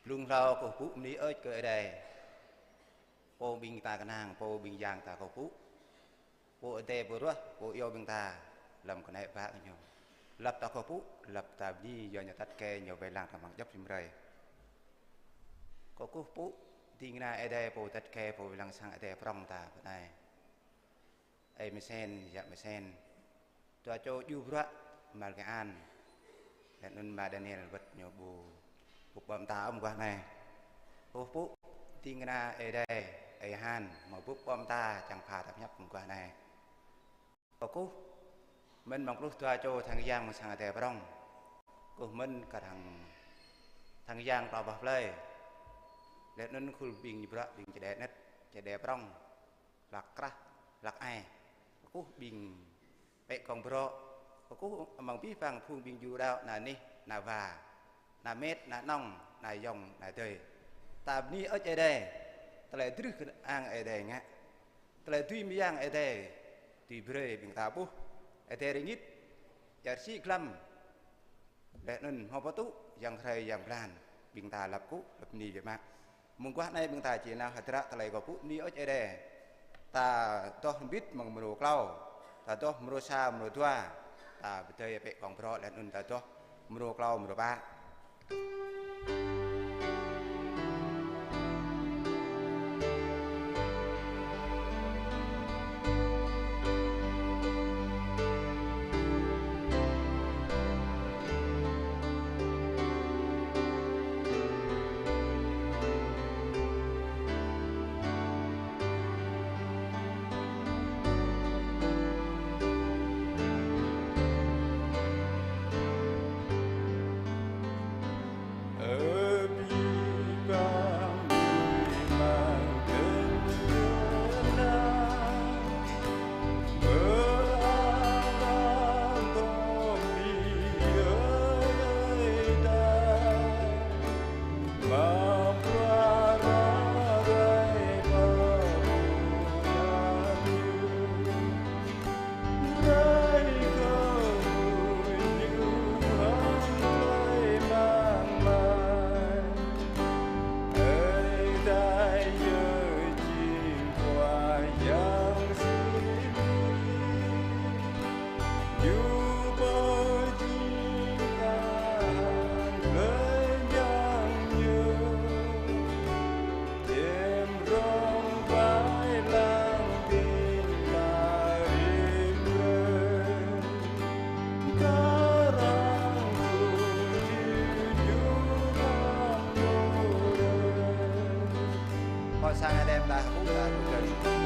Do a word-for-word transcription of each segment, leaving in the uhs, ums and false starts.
Blung hlâo kơkuh pơpŭ bơni hơơč kơ Ơi Adai. Pô ƀing ta kơnang, pô ƀing yang ta kơkuh pơpŭ. Pô Ơi Adai pơruah, pô iâu ƀing ta lăm kơnai ƀă ñu. Lăp ta kơkuh pơpŭ, lăp ta bơni yua ñu tăt kơ ñu wai lăng ta amăng djŏp rĭm hrơi. Kơkuh pơpŭ ding kơna Ơi Adai pô tăt kơ pô wai lăng sang Ơi Adai prŏng ta pơ anai. Ơi Mơsen, yă Mơsen. Dua čô djru bruă Malkian. Laih anŭn Ama Daniel wơ̆t ñu ƀu, ƀu ƀuh ƀơ̆ng ta mơguah anai. Kơkuh pơpŭ ding kơna Ơi Adai, Ơi Han, mơ̆ ƀu ƀuh ƀơ̆ng ta čang pha ta pơhiăp mơguah anai. Kơkuh mơ̆n amăng pluh dua čô thăng yang amăng sang Ơi Adai prŏng. Kơkuh mơ̆n kar hăng thăng yang klâo boh plơi. Laih anŭn khul ƀing djru bruă, ƀing čơđai anet, čơđai prŏng. Hlak krah, hlak ai. Kơkuh ƀing pĕ kông brŏ. Kơkuh amăng abih bang phung ƀing djru đaŏ, ană anih, ană wa, ană met, ană nŏng, ană ayŏng, ană adơi. Ta bơni hơơč Ơi Adai. Tơlơi drưh kơang Ơi Adai ngă. Tơlơi dưi mơyang Ơi Adai dưi brơi ƀing ta ƀuh. Ơi Adai rơngit, ia rơsĭ glăm. Laih anŭn hmâo pơtŭ yang hrơi yang blan, ƀing ta lăp kơkuh, lăp bơni biă mă. Mơguah anai ƀing ta či nao hơdră tơlơi kơkuh pơpŭ bơni hơơč Ơi Adai. Ta adoh hơbĭt amăng mrô klâo, ta adoh mrô sa, mrô dua, ta pơdơi pĕ kông brŏ laih anŭn ta adoh mrô klâo, mrô pă. Kơ sang Ơi Adai ta hơpŭ, ta hơpŭ dơ̆ng.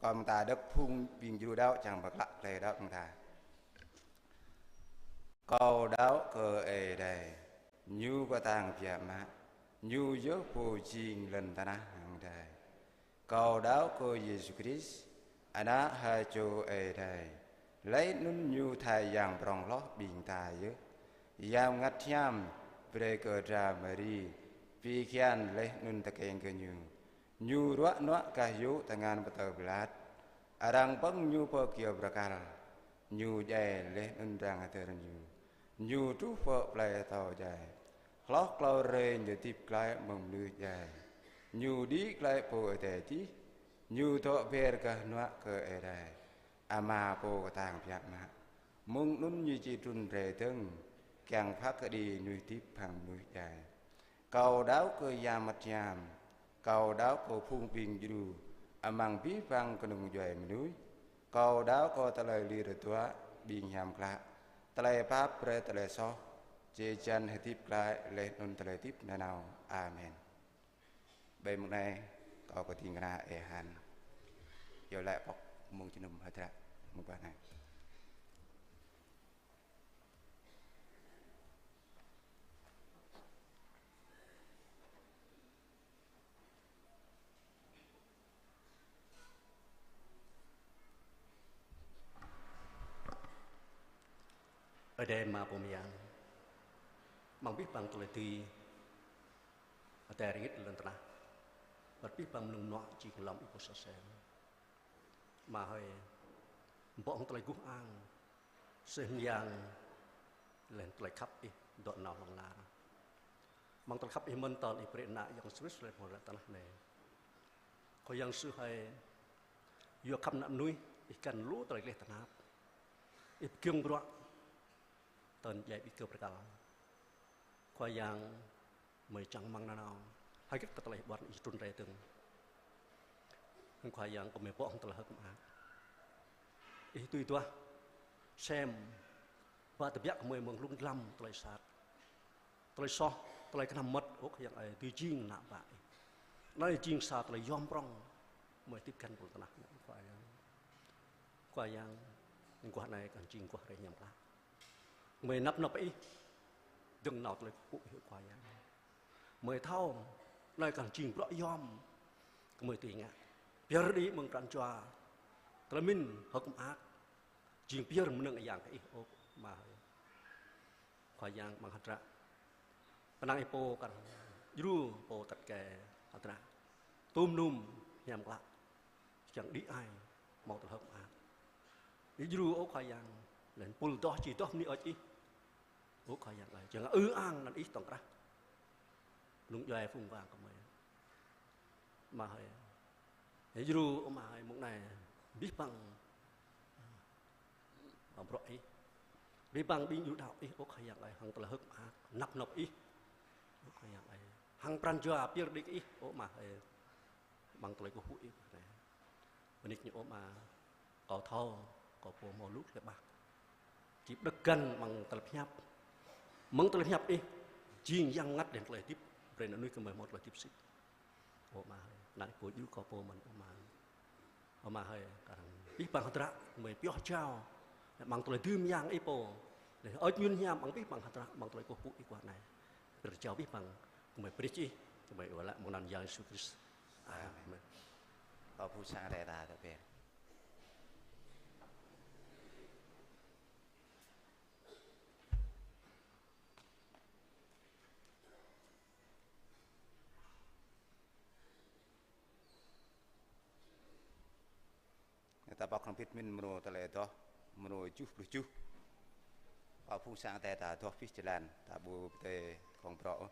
Rơkâo mơ̆ng ta đŏk phung ƀing djru đaŏ čang pơklă tơlơi đaŏ mơ̆ng ta. Kâo đaŏ kơ Ơi Adai, Ñu kơtang biă mă, Ñu yơh pô jing lŏn tơnah hăng adai. Kâo đaŏ kơ Yêsu Krist, Ană ha čô Ơi Adai, laih anŭn Ñu tha Yang prŏng hloh ƀing ta yơh. Yang Bơngăt Hiam brơi kơ dra Mari, pi kian laih anŭn tơkeng kơ Ñu. Ñu ruă nuă gah yŭ tơngan pơtâo Pilat. Arăng pơ̆ng Ñu pơ kơyâo bơrơkal. Ñu djai laih anŭn arăng hơdơr Ñu. Ñu truh pơ plơi atâo djai. Hloh klâo hrơi Ñu hơdip glaĭ mơ̆ng mơnuih djai. Ñu đĭ glaĭ pơ adai adih, ñu dŏ ber gah hnuă kơ Ơi Adai, Ama pô kơtang biă mă. Mơ̆ng anŭn ñu či trŭn rai dơ̆ng, kiăng phat kơđi mơnuih hơdip hăng mơnuih djai. Kâo đaŏ kơ Yang Bơngăt Hiam, kâo đaŏ kơ phung ƀing djru, amăng abih bang kơnung djuai mơnuih. Kâo đaŏ kơ tơlơi lir hơduă ƀing hiam klă, tơlơi pap brơi tơlơi soh, či hơjan hơdip glaĭ laih anŭn tơlơi hơdip nanao. Amen. Ƀơi mông anai, kâo kơđi kơna ơi Hăn. Yua lĕ pŏk mông jơnum hơdră mông guah anai. Ơi Adai Ama pô mơyang, amăng abih bang tơlơi dưi, Adai rơngit lŏn tơnah, wơ̆t abih bang mơnơ̆ng mơnuă jing lŏm Ih pô soh sem. Ama hơi, bŏ hăng tơlơi guh ang, sĭt mơyang, laih tơlơi khăp Ih dŏ nao hlŏng lar. Amăng tơlơi khăp Ih mơ̆n tơl Ih brơi Ană Yang Yêsu Krist laih pơ lŏn tơnah anai. Khua Yang Yêsu hơi, yua khăp ană mơnuih, Ih găn lu tơlơi gleh tơnap. Ih pơgiŏng bruă tơl djai ƀing kơ pơkăl. Khua Yang, gơmơi čang rơmang nanao hơget kơ tơlơi Ih ƀuăn Ih trŭn rai dơ̆ng. Khua Yang, gơmơi bŏ hăng tơlơi hơ̆k mơak. Ih tui duah sem, ba tơbiă gơmơi mơ̆ng lông dlăm tơlơi sat, tơlơi soh, tơlơi kơnăm mơmŏt, ơ Khua Yang ơi, dưi jing ană bă Ih. Anai jing sa tơlơi yom prŏng, gơmơi hơdip găn pơ lŏn tơnah, Khua Yang. Khua Yang, mông guah anai kăn jing guah rai hiam klă. Gơmơi năp nŏp Ih, dơ̆ng nao tơlơi kơkuh pơpŭ Ih, Khua Yang. Gơmơi thâo, anai kăn jing bruă yom, gơmơi tui ngă. Pơyơr đĭ mơ̆ng pran jua, tơlơi pơmĭn hơ̆k mơak, jing pơyơr mơnơ̆ng Ơi Yang kơ Ih, ơ Ama hơi. Khua Yang, amăng hơdră, kơnang Ih pô kar djru pô tăt kơ hơdră, tŭm num hiam klă, čang đĭ ai, hmâo tơlơi hơ̆k mơak. Ih djru, ơ Khua Yang, laih pul adoh či adoh bơni hơơč Ih, ơ Khua Yang ơi, čang ư ang anăn Ih tŏng krah. Nung djuai phung wang gơmơi, Ama hơi. Ih djru, ơ Ama hơi, mông anai, abih bang, ơ, bruă Ih, abih bang ƀing djru đaŏ Ih, ơ Khua Yang ơi, hăng tơlơi hơ̆k mơak, năp nŏp Ih, ơ Khua Yang ơi, hăng pran jua pơyơr đĭ kơ Ih, ơ Ama hơi. Amăng tơlơi kơkuh pơpŭ Ih anai. Bơni kơ ñu, ơ Ama, kâo thâo, kâo pô hmâo lu tơlơi ƀah. Či pơđơ̆k găn amăng tơlơi pơhiăp. Amăng tơlơi pơhiăp Ih, jing Yang Bơngăt laih tơlơi hơdip, brơi ană mơnuih gơmơi hmâo tơlơi hơdip sĭt. Ơ Ama hơi, anăn Ih pô djru kâo pô mơ̆n, ơ Ama. Ơ Ama hơi, kar hăng abih bang hơdră, gơmơi pioh jao amăng tơlơi dưi mơyang Ih pô. Laih hơơč mơyun hiam amăng abih bang hơdră, amăng tơlơi kơkuh pơpŭ Ih guah anai. Pơyơr jao abih bang, gơmơi bơni kơ Ih, gơmơi iâu laĭ mơ̆ng anăn Yang Yêsu Krist. Amen. Kâo phung sang Ơi Adai ta dŏ ber. Anai ta pŏk hrŏm hơbĭt mơ̆n mrô tơlơi adoh, mrô tơjuh pluh tơjuh. Kâo phung sang Ơi Adai ta adoh abih jơlan, ta ƀu pơdơi kông brŏ ôh.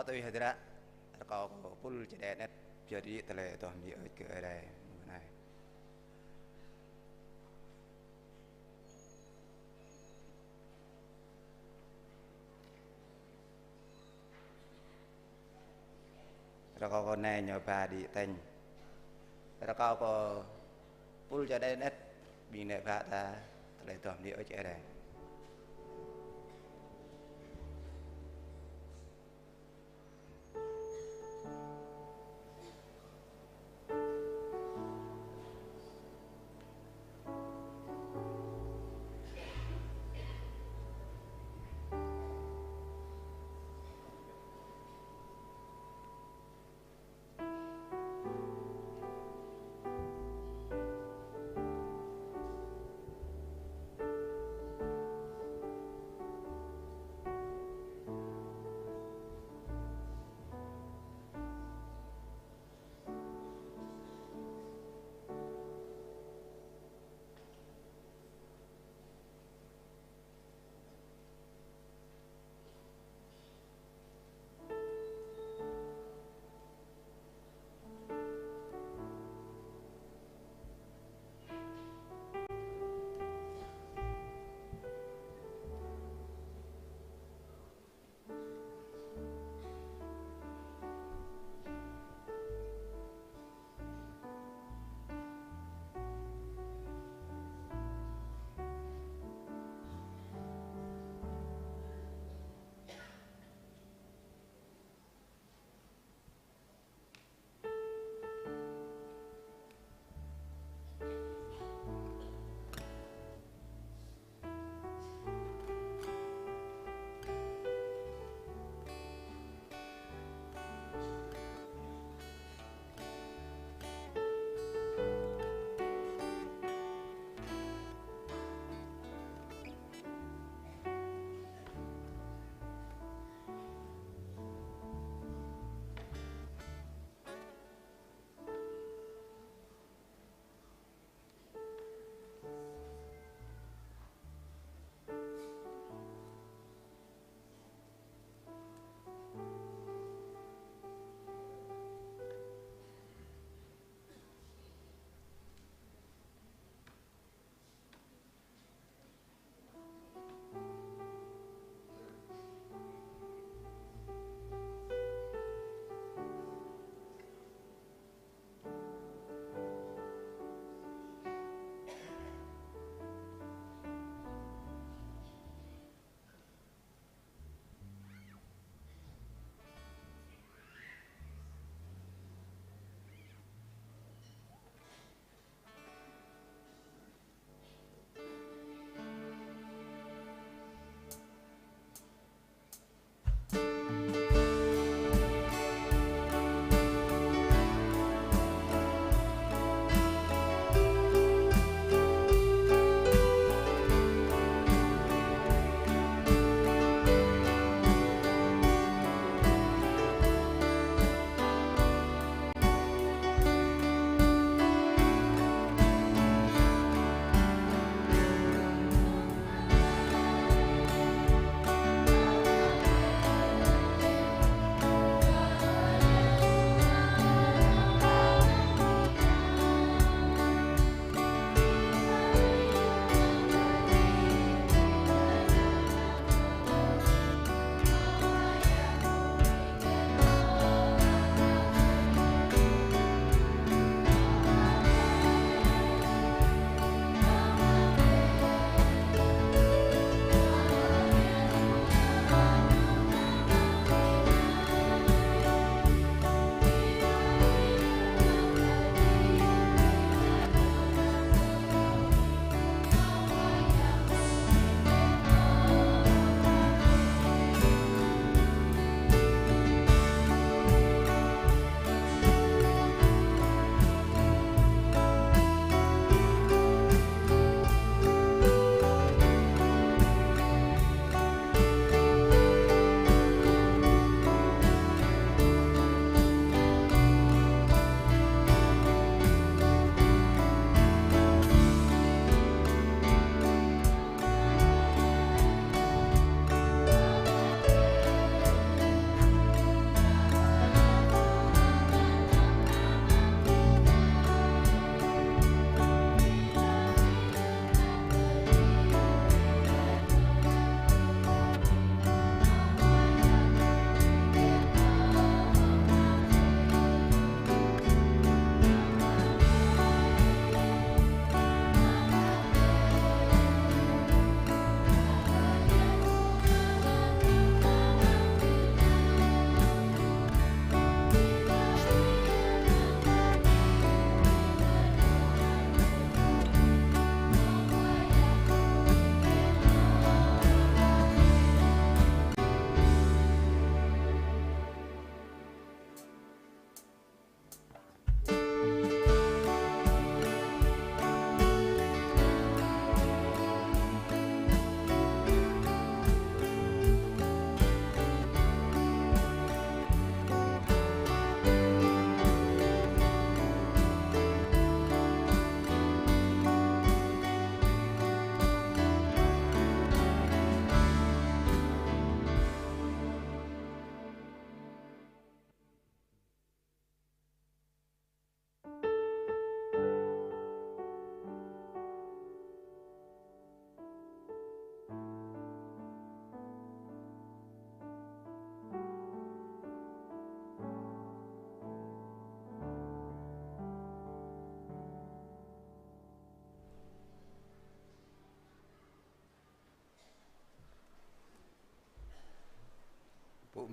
Tui hơdră, rơkâo kơ pul čơđai anet, pioh đĭ tơlơi tuah mơyơr kơ Ơi Adai mơ̆ng anai. Rơkâo kơ anai ñu ba đĭ tañ. Rơkâo kơ pul čơđai anet, ƀing anai ba ta tơlơi tuah mơyơr kơ Ơi Adai.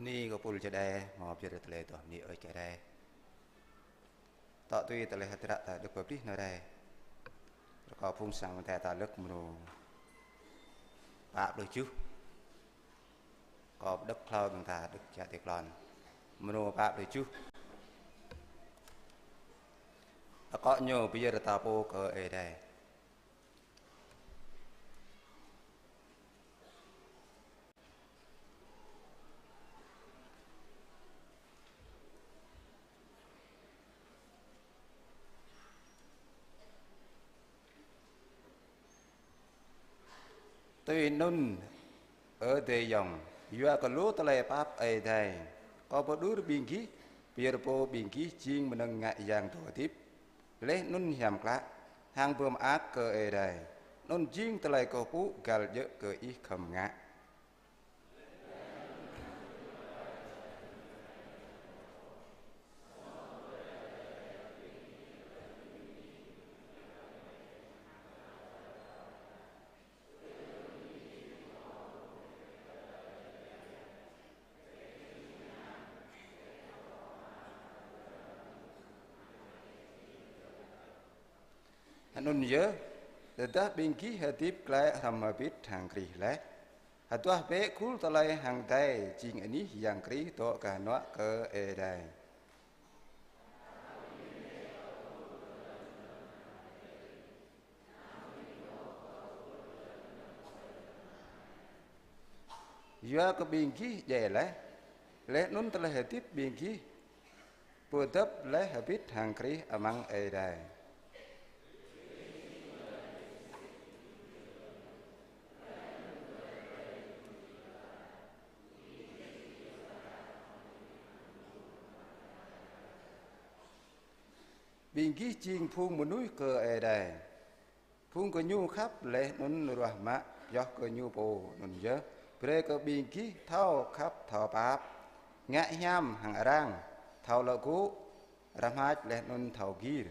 Bơni kơ pul čơđai, hmâo pơyơr tơlơi adoh bơni ơi kơ Ơi Adai. Tŏ tui tơlơi hơdră ta đŏk pơplih anai rai. Rơkâo phung sang mơta ta lơ̆k mrô pă pluh tơjuh. Kâo pơđŏk hlâo ƀing ta đŏk čă tơklon. Mrô pă pluh tơjuh. Akŏ ñu pơyơr ta pô kơ Ơi Adai. Tui anŭn, ơ adơi ayŏng, yua kơ lu tơlơi pap Ơi Adai, kâo pơđur ƀing gih, pơyơr pô ƀing gih jing mơnơ̆ng ngă yang dŏ hơdip, laih anŭn hiam klă, hăng pơmơak kơ Ơi Adai. Anŭn jing tơlơi kơkuh pơpŭ găl djơ̆ kơ ih khŏm ngă. Anŭn yơh, tơdah ƀing gih hơdip glaĭ hrŏm hơbĭt hăng Krist laih, hơduah bĕ khul tơlơi hăng adai jing anih Yang Krist dŏ kơhnuă kơ Ơi Adai. Yua kơ ƀing gih djai laih, laih anŭn tơlơi hơdip ƀing gih pơdŏp laih hơbĭt hăng Krist amăng Ơi Adai. Ƀing gih jing phung mơnuih kơ Ơi Adai, phung gơñu khăp laih anŭn ruah mă pioh kơ Ñu pô. Anŭn yơh, brơi kơ ƀing gih thâo khăp thâo pap, ngă hiam hăng arăng, thâo lŏ gŭ, rơmăč laih anŭn thâo gir.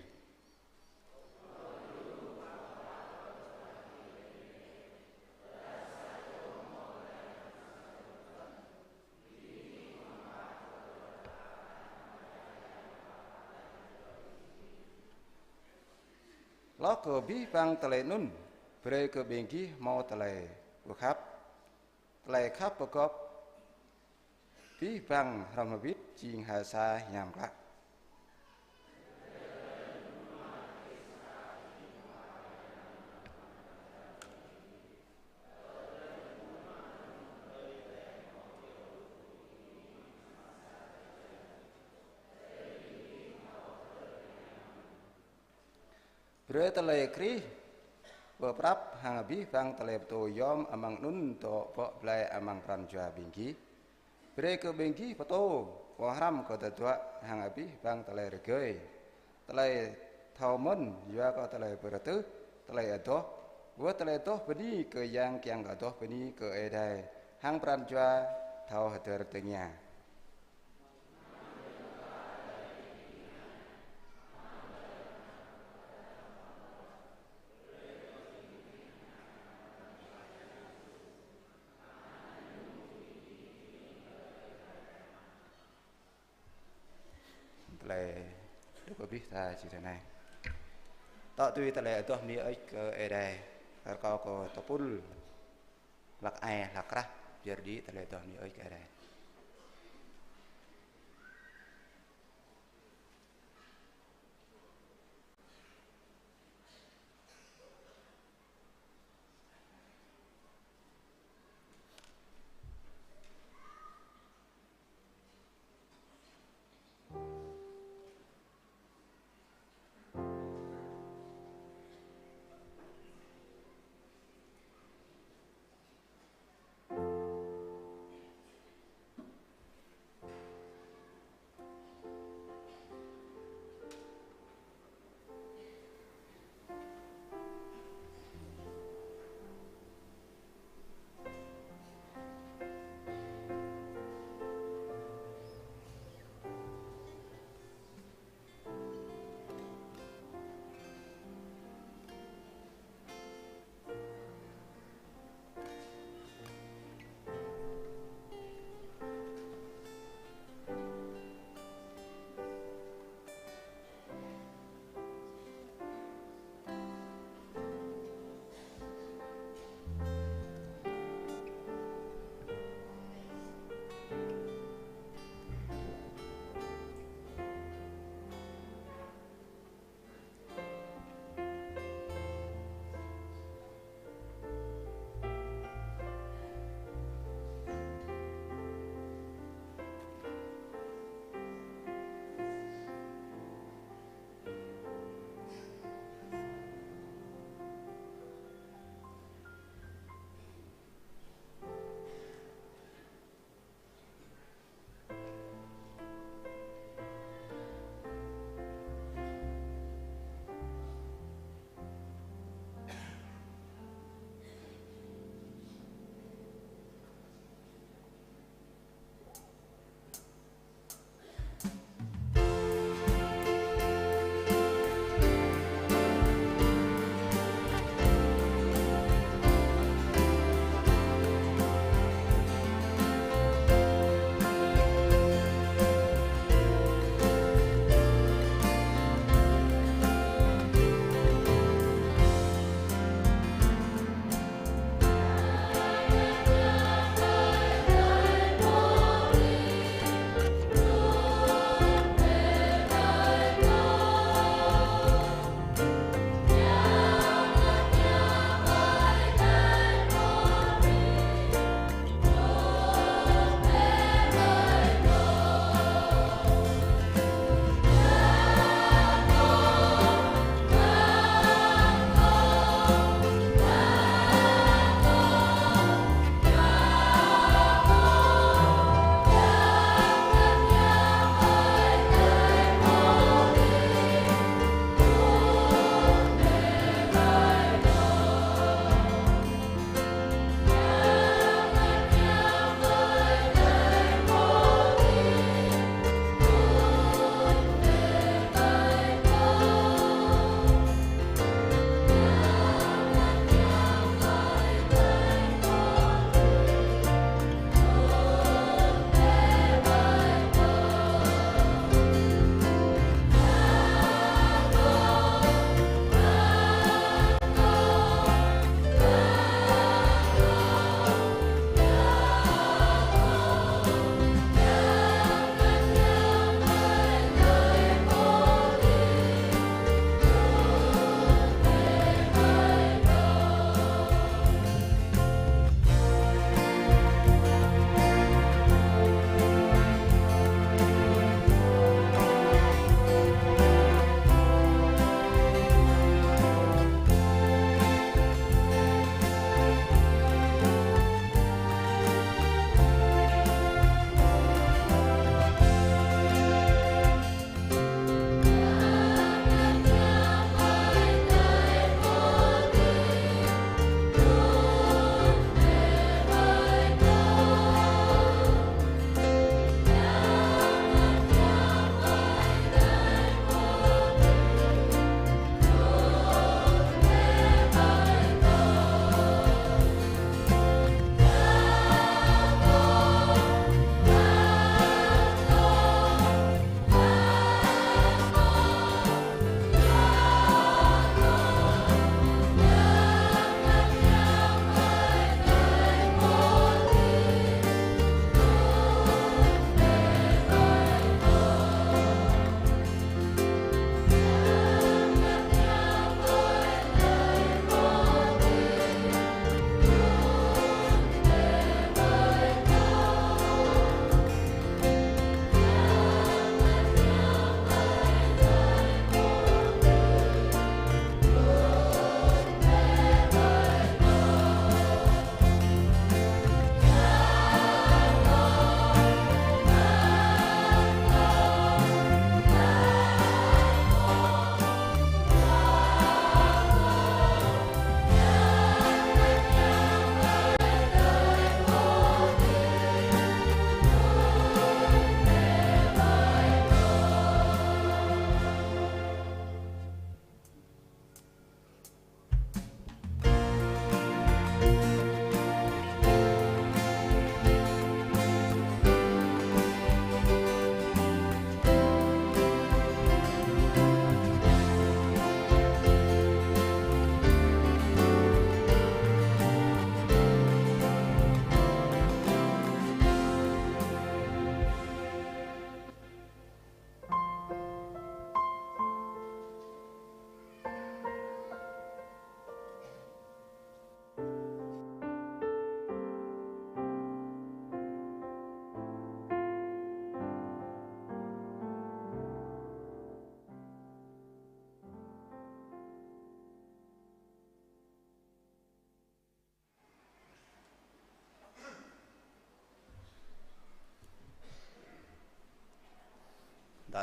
Hloh kơ abih bang tơlơi anŭn, brơi kơ ƀing gih hmâo tơlơi pơkhăp, tơlơi khăp pơgop, abih bang hrŏm hơbĭt jing ha sa hiam klă. Brơi tơlơi Krist pơprăp hăng abih bang tơlơi pơtô yom amăng anŭn dŏ bŏ blai amăng pran jua ƀing gih. Brơi kơ ƀing gih pơtô, pơhrăm kơ tơdruă hăng abih bang tơlơi rơgơi, tơlơi thâo mơ̆n yua kơ tơlơi pơrơtuh, tơlơi adoh, wơ̆t tơlơi adoh bơni kơ yang kiăng kơ adoh bơni kơ Ơi Adai, hăng pran jua thâo hơdơr tơngia. Tơlơi dŏ kơ abih ta či tơ anai. Tŏ tui tơlơi adoh bơni ơi kơ Ơi Adai, rơkâo kơ tơpul hlăk ai hlăk krah, pơyơr đĭ tơlơi adoh bơni ơi kơ Ơi Adai.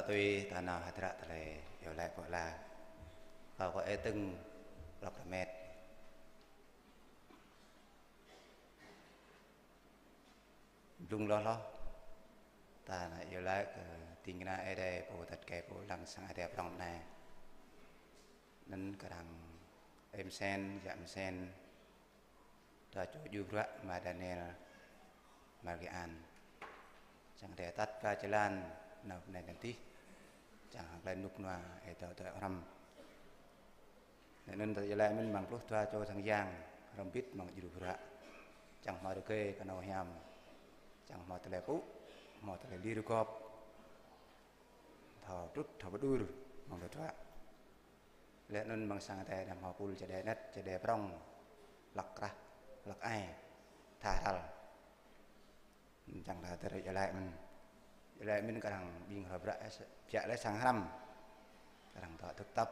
Tui ta nao hơdră tơlơi iâu laĭ pơala. Kâo kơ ơi Tưng Lŏk Rơmet. Blung hloh hloh, ta nao iâu laĭ kơ ding kơna Ơi Adai pô tơ̆t kơ pô lăng sang Ơi Adai prŏng anai. Anŭn kơ arăng ơi Msen, yă Msen, dua čô djru bruă, ama Daniel, ama Gian. Čang Ơi Adai tăt ba jơlan nao anai anŭn tih. Čang hăng tơlơi rơnŭk rơnua Ơi Adai tơ̆ hrăm. Anŭn tơlơi iâu laĭ mơ̆n mơ̆ng pluh dua čô sang yang, hrŏm hơbĭt mơ̆ng djru bruă. Čang hmâo rơgơi kơ nao hiam. Čang hmâo tơlơi pŭ, hmâo tơlơi lir gop. Thâo trŭt, thâo pơđur mơ̆ng tơdruă. Laih anŭn mơ̆ng sang Ơi Adai đah hmâo pul čơđai anet, čơđai prŏng, hlăk krah, hlăk ai, tha hrăl. Čang ta tơrơ iâu laĭ mơ̆n. Iâu laĭ mơ̆n kơ arăng ƀing hrŏm bruă, biă laih sang hrăm. Kơ arăng dŏ thực tập.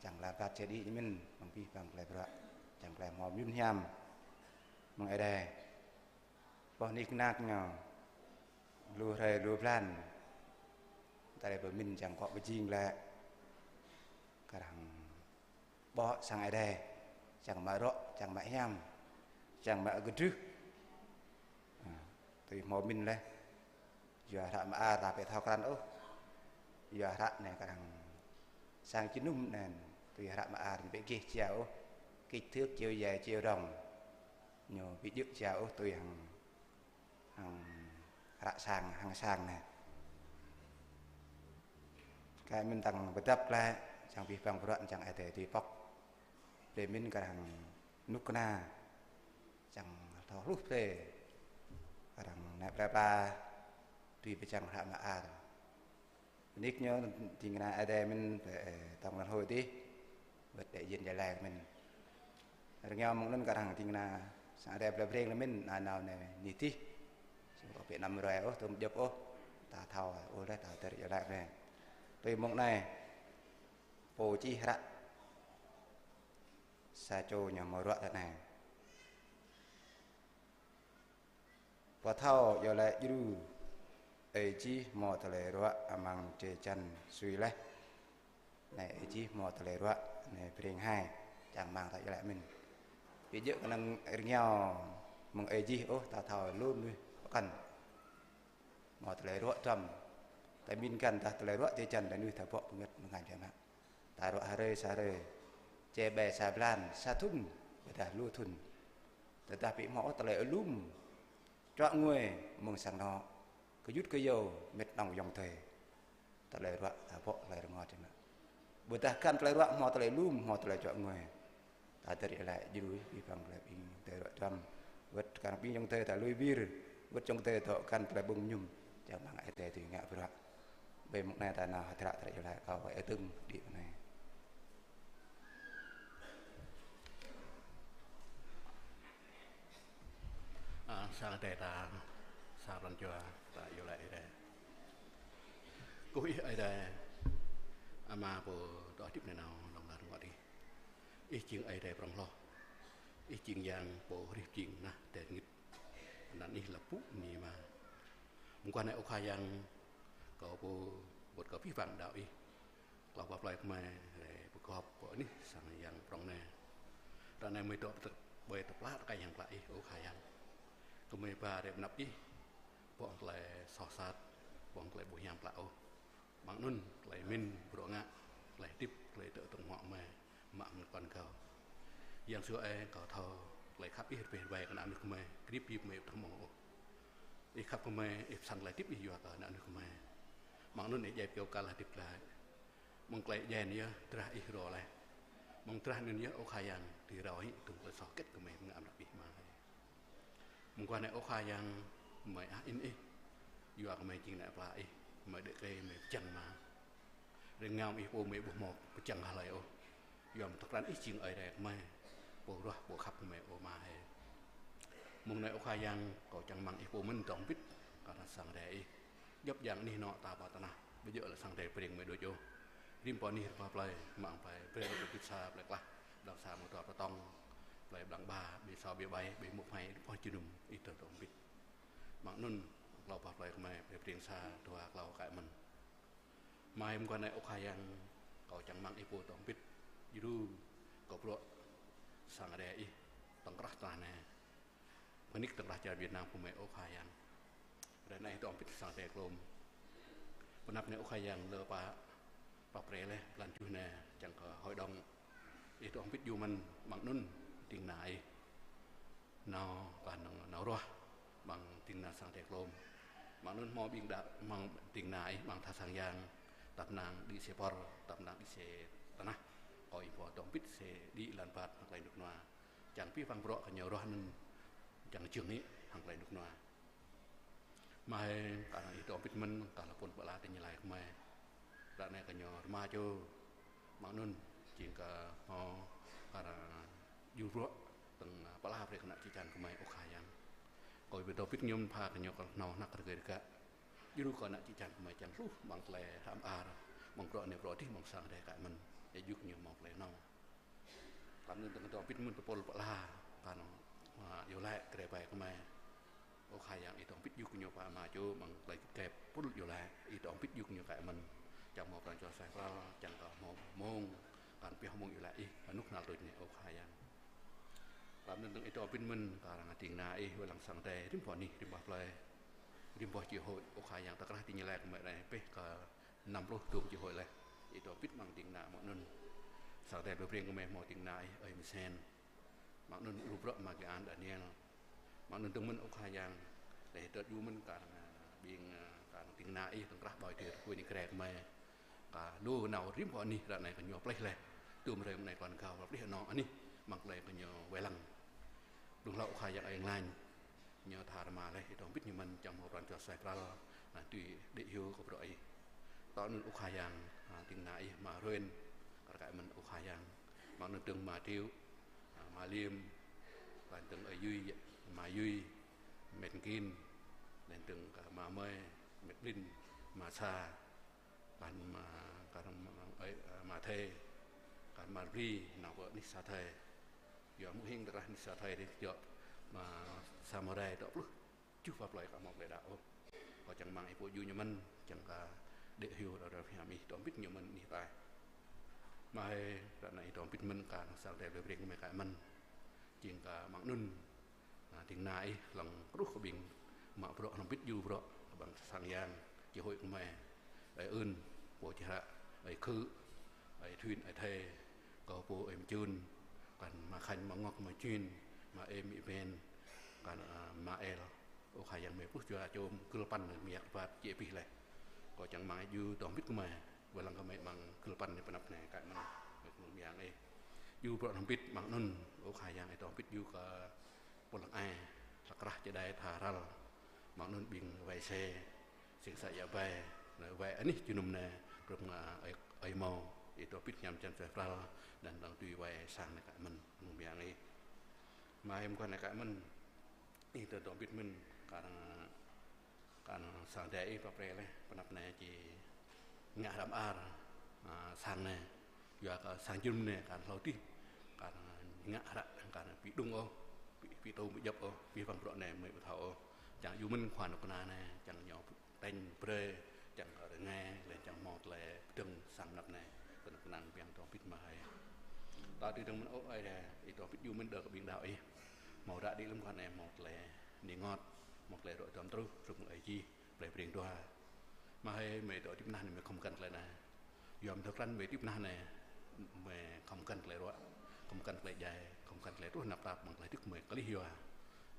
Čang lăm ƀat čơđi mơ̆n, mơ̆ng abih bang tơlơi bruă. Čang tơlơi hmâo mơyŭn hiam mơ̆ng Ơi Adai. Boh nik nak ñu, lu hrơi lu blan, ta lĕ pơmĭn čang kŏ pơjing lĕ. Kơ arăng ƀô̆ sang Ơi Adai, čang mă rŏ, čang mă hiam, čang mă kơdrưh. Tui hmâo mĭn laih. Yua hră mơar ta ƀu thâo krăn ôh. Yua hră anai kơ arăng sang jơnum anŭn, tui hră mơar ñu ƀu gêh jia ôh. Kích thước chiều dài chiều rộng ñu ƀu djơ̆ jia ôh tui hăng, hăng hră sang, hăng sang anai. Kơ mĭn tăng pơdăp glaĭ, čang abih bang bruă čang Ơi Adai tui pŏk. Brơi mĭn kơ arăng rơnŭk rơnua, čang thâo hluh brơi kơ arăng nao plơi pla, tui pơčang hră mơar. Nik ñu ding kơna Ơi Adai mĭn pơ, ơ, tŏng lăn hôi tih, wơ̆t đại diện jai lai mĭn. Rơngiao mơ̆ng anŭn kơ arăng ding kơna sang Ơi Adai plơi Breng lĕ mĭn, anŭn nao anai ni tih. Sum kơ pĕ năm ruai ôh, tơm djŏp ôh, ta thâo ôh laih, ta tơrơ iâu laĭ brơi. Tui mơ̆ng anai, pô čih hră sa čô ñu hmâo ruă tui anai. Pơthâo iâu laĭ djru, ơi čih hmâo tơlơi ruă amăng drơi jăn sui laih. Anai ơi čih hmâo tơlơi ruă, anai Breng hai, čang rơmang ta iâu laĭ mĭn. Ƀu djơ̆ kơnơ̆ng rơngiao mơ̆ng ơi čih ôh, ta thâo lu mơnuih pơkŏn. Hmâo tơlơi ruă duăm. Ta mĭn găn dah tơlơi ruă drơi jăn, ta mơnuih ta ƀuh bơngơ̆t mơngan biă mă. Ta ruă hrơi sa hrơi. Čê ƀai sa blan, sa thŭn, ƀôdah lu thŭn. Tơdah ƀu hmâo ôh tơlơi alum, čuă ngui mơ̆ng sang anŏ, kơjŭt kơyâo, mĕt nŏng ayŏng adơi, tơlơi ruă ta ƀuh tơlơi rơngot biă mă. Ƀôdah găn tơlơi ruă hmâo tơlơi alum, hmâo tơlơi čuă ngui. Ta tơrơ iâu laĭ djru ih, abih bang tơlơi ƀing tơlơi ruă duăm. Wơ̆t kar ƀing ayŏng adơi ta lui wir, wơ̆t ayŏng adơi dŏ găn tơlơi ƀơ̆ng mơñum, čang rơmang Ơi Adai tui ngă bruă. Ƀơi mông anai ta nao hơdră tơlơi iâu laĭ kâo kơ ơi Tưng đĭ pơ anai. A, sang Ơi Adai ta, sa pran jua ta iâu laĭ Ơi Adai. Kơkuh Ih Ơi Adai, Ama pô dŏ hơdip nanao lŏng lar rơngot Ih. Ih jing Ơi Adai prŏng hloh. Ih jing Yang pô hrih jing nah tơngit. Anăn Ih lăp pŭ ni mă. Mơguah anai ơ Khua Yang, kâo pô wơ̆t kơ abih bang đaŏ Ih, klâo pă plơi kơmơi rai pơgop pơ anih sang Yang prŏng anai. Ră anai gơmơi dŏ ƀơi tơplah tơkai hiam klă Ih, ơ Khua Yang. Kơmơi ba rai pơ anăp Ih, ƀu hăng tơlơi soh sat, ƀu hăng tơlơi ƀu hiam klă ôh. Mơ̆ng anŭn, tơlơi mĭn, bruă ngă, tơlơi hơdip, tơlơi dŏ tơ̆ng hmua gơmơi, mă mơ̆n kơ kâo. Yang Yêsu ơi, kâo thâo tơlơi khăp Ih rơbeh rơbai kơ ană mơnuih gơmơi, krip yip gơmơi ƀu thâo hmâo ôh. Ih khăp kơ gơmơi, Ih pơsăn tơlơi hơdip Ih yua kơ ană mơnuih gơmơi. Mơ̆ng anŭn Ih djai pơyâo kal hơdip glaĭ. Mơ̆ng tơlơi djai anŭn yơh drah Ih rô laih. Mơ̆ng drah anŭn yơh, ơ Khua Yang, dưi rao hĭ tơ̆ng tơlơi soh hơget gơmơi pơngă amăng anăp Ih mơ̆n. Mơguah anai ơ Khua Yang, gơmơi ah in Ih. Yua kơ gơmơi jing ană plă Ih, gơmơi đĕ kơ gơmơi pơjing mă. Rơngiao mơ̆ng Ih pô gơmơi ƀu hmâo pơjing hlơi ôh. Yua mơ̆ng tơkrăn Ih jing Ơi Adai gơmơi, pô ruah, pô khăp gơmơi ơ Ama hơi. Mông anai ơ Khua Yang, kâo čang rơmang Ih pô mơ̆n dŏ hơbĭt, kơ ană sang Ơi Adai Ih. Djŏp djang anih anŏ ta pơ tơnah, ƀu djơ̆ lĕ sang Ơi Adai Breng gơmơi đôč ôh. Rĭm pơ anih rĭm pơ plơi, mă ƀing plơi, plơi Bit Sa, plơi Klah, Blang Sa, Mơdrô, Pơtŏng, plơi Blang Ba, Ƀi Sô, Ƀi Ƀai, Ƀi Mŭk, Hmai, pơ jơnum Ih tơl dŏ hơbĭt. Mơ̆ng anŭn, klâo pă plơi kơmơi, plơi Breng Sa, dua, klâo, kơ mơ̆n. Mai mơguah anai ơ Khua Yang, kâo čang rơmang Ih pô dŏ hơbĭt djru kơ bruă sang Ơi Adai Ih tŏng krah tơnah anai. Bơni kơ tŏng krah čar Việt Nam kơ mơi ơ Khua Yang. Ră anai Ih dŏ hơbĭt sang Ơi Adai klôm. Pơanăp anai ơ Khua Yang lơ pă, pă pre laih blan tơjuh anai čang kơ hội đồng Ih dŏ hơbĭt djru mơ̆n, mơ̆ng anŭn ding kơna Ih nao, kah nao, nao ruah amăng ding kơna sang Ơi Adai klôm. Mơ̆ng anŭn hmâo ƀing đa, amăng ding kơna Ih, amăng tha sang yang, tăp năng đĭ sĕ pơr, tăp năng đĭ sĕ tơnah. Kâo ih pô dŏ hơbĭt sĕ đĭ lăn băt hăng tơlơi rơnŭk rơnua. Čang abih bang bruă kơ ñu ruah anŭn čang jing hĭ hăng tơlơi rơnŭk rơnua. Mơ̆ hai, kar hăng Ih dŏ hơbĭt mơ̆n, kar hăng phŭn pơala tơña laĭ kơ mơi. Ră anai kơ ñu rơma čô, mơ̆ng anŭn jing kơ hmâo kar hăng djru bruă tơ̆ng pơala brơi kơ ană čư̆ čan kơ mơi ơ Khua Yang. Kâo ih pô dŏ hơbĭt ñu mơ̆n, pha kơ ñu kơ hnâo hnăk rơgơi rơgă. Djru kơ ană čư̆ čan kơ mơi čang hluh amăng tơlơi hră mơar, amăng bruă anai bruă adih, amăng sang Ơi Adai kar mơ̆n. Yua djru kơ ñu hmâo tơlơi hnâo. Kar anŭn dơ̆ng dŏ hơbĭt mơ̆n tơpul pơala, kar hăng, a, iâu laĭ kơ rai ƀai kơ mơi. Ơ Khua Yang, Ih dŏ hơbĭt djru kơ ñu pha rơma čô amăng tơlơi git gai tơpul iâu laĭ, Ih dŏ hơbĭt djuai kơ ñu kar mơ̆n. Čang hmâo pran jua suaih pral, čang kơ hmâo mông, kar pioh mông iâu laĭ Ih, anŭk nal tuč anai ơ Khua Yang. Kar anŭn dơ̆ng Ih dŏ hơbĭt mơ̆n, kar hăng ding kơna Ih wai lăng sang Ơi Adai, rĭm pơ anih, rĭm pơ plơi, rĭm pơ chi hội, ơ Khua Yang, tŏng krah tơña laĭ kơ mơi anai pih kơ năm pluh dôm chi hội laih. Ih dŏ hơbĭt amăng ding kơna mơ̆ng anŭn. Sang Ơi Adai blơi Breng kơ mơi hmâo ding kơna Ih, ơi Mơsen. Mơ̆ng anŭn rup rŏ Magi An Daniel. Mơ̆ng anŭn dơ̆ng mơ̆n ơ Khua Yang, laih dŏ djru mơ̆n kar hăng, a, ƀing, a, kar hăng ding kơna Ih tŏng krah ƀơi tơring kơ mơi. Kơ lu nao rĭm pơ anih ră anai kơ ñu plih laih. Tơm hrơi mơ̆ng anai kơ anŭn gao plih anŏ anih, amăng tơlơi kơ ñu wai lăng. Blung hlâo ơ Khua Yang ơi, ih lăng ñu tha rơma laih, Ih dŏ hơbĭt ñu mơ̆n, čang hmâo pran jua suaih pral, a, tui đĭ hyu kơ bruă Ih. Tŏ anŭn ơ Khua Yang, a, ding kơna Ih, ama Ruen, kar kar mơ̆n ơ Khua Yang. Mơ̆ng anŭn dơ̆ng ama Triu, a, ama Liêm, laih dơ̆ng ơi Yui, ama Yui, met Kin, laih dơ̆ng kơ ama Mơi, met Blin, ama Sa, kar hăng ama, kar hăng ama, ơi, ama Thê, kar hăng ama Bri, nao pơ anih sa Thê. Yua mơ̆ng hing tơkrah anih sa Thê dih, yua ama Sa Mơrai dŏ pluh tơjuh pă plơi kar hmâo plơi đaŏ ôh. Kâo čang rơmang Ih pô djru ñu mơ̆n, čang kơ đĭ hyu ră ră phiam Ih dŏ hơbĭt ñu mơ̆n anih ataih. Mơ̆ hai, ră anai Ih dŏ hơbĭt mơ̆n kar hăng sang Ơi Adai blơi Breng kơ mơi kar mơ̆n. Jing kơ mơ̆ng anŭn, a, ding kơna Ih lăng kruh kơ ƀing mă bruă, hlŏng hơbĭt djru bruă kơ amăng sang yang, chi hội kơ mơi. Ơi Ưn, pô čih hră, ơi Khư, ơi Thuyên, ơi Thê, kâo pô ơi Mơčun, kar hăng ama Khanh, ama Ngŏk, ama Čin, ama Êm, ama Ven, kar hăng, a, ama El. Ơ Khua Yang, mơi pluh jua čô gưl păn mơyang rơbat či abih laih. Kâo čang rơmang Ih djru dŏ hơbĭt kơ mơi, wai lăng kơ mơi amăng gưl păn anai pơ anăp anai kar mơ̆n, mơi kơnung mơyang Ih. Djru bruă hlŏng hơbĭt mơ̆ng anŭn, ơ Khua Yang, Ih dŏ hơbĭt djuai kơ pô lăng ai, hlăk krah čơđai tha ral, mơ̆ng anŭn ƀing wai se, sing sa ia bai, wai anih jơnum anai, prŏng, a, ơi, ơi hmâo, Ih dŏ hơbĭt hiam čan suaih pral, laih dơ̆ng tui wai sang anai kar mơ̆n, kơnung mơyang Ih. Mơ̆ hai, mơguah anai kar mơ̆n, Ih dŏ hơbĭt mơ̆n, kar hăng, kar hăng sang Ơi Adai Ih pap pre laih, pơ anăp anai či ngă hră mơar, a, sang anai. Yua kơ sang jơnum anai kar hlâo dih, kar ngă hră, kar ƀu đŭng ôh, ƀu, ƀu tŭ, ƀu djŏp ôh, abih bang bruă anai mơi ƀu thâo ôh. Čang djru mơ̆n khua nao kơna anai, čang ñu tañ brơi, čang kơ rơngai, laih čang hmâo tơlơi pơdơ̆ng sang anăp anai, kơnơ̆ng kơnang biang dŏ hơbĭt mơ̆ hai. Ta tui dơ̆ng mơ̆n ơ Ơi Adai, Ih dŏ hơbĭt djru mơ̆n đơ kơ ƀing đaŏ Ih. Hmâo ră đĭ lơ̆m kơ anai hmâo tơlơi rơngot, hmâo tơlơi rŏ duăm truh, rŭng ơi jih, plei Breng dua. Mơ̆ hai, mơi dŏ tĭp nah anai mơi khŏm găn tơlơi anai. Yua mơ̆ tơkrăn mơi tĭp nah anai, mơi khŏm găn tơlơi ruă, khŏm găn tơlơi djai, khŏm găn tơlơi truh tơnap tap amăng tơlơi djơ̆ mơi kơlih yua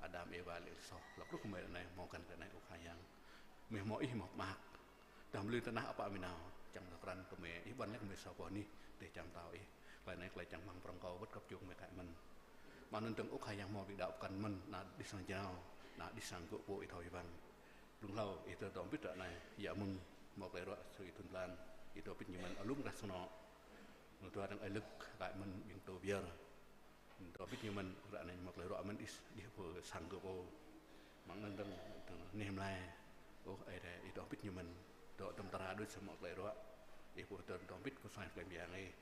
Adam Êwa lĕ soh, lăp truh mơi anai hmâo găn tơlơi anai ơ Khua Yang. Mơi hmâo Ih hmâo pơmơak. Tơdah mơlư tơnah apă mơi nao, čang tơkrăn kơ mơi, Ih ƀuăn laih kơ mơi sa boh anih, dêh čang pơtao Ih. Tơlơi anai tơlơi čang rơmang prŏng kâo wơ̆t găp djơ̆ mơi kar mơ̆n. Mơ̆ anŭn dơ̆ng ơ Khua Yang hmâo ƀing đaŏ pơkŏn mơ̆n, ană đih sang jrao, ană đih sang gơ̆ pô Ih thâo Ih wăng. Blung hlâo Ih dŏ hơbĭt ră anai, yua mơ̆ng hmâo tơlơi ruă sui thun blan, Ih dŏ hơbĭt ñu mơ̆n alum rah sơnŏ. Mơ̆ dua dơ̆ng ơi Lơ̆k kar mơ̆n ƀing tơ biơr. Dŏ hơbĭt ñu mơ̆n, ră anai hmâo tơlơi ruă mơ̆n đih, đih pơ sang gơ̆ pô. Mơ̆ng anŭn dơ̆ng, dơ̆ng anih mơlai. Ơ Ơi Adai, Ih dŏ hơbĭt ñu mơ̆n. Dŏ tơm tơra đôč sa hmâo tơlơi ruă. Ih pô dŏ hơbĭt kơ sang tơlơi mơyang Ih.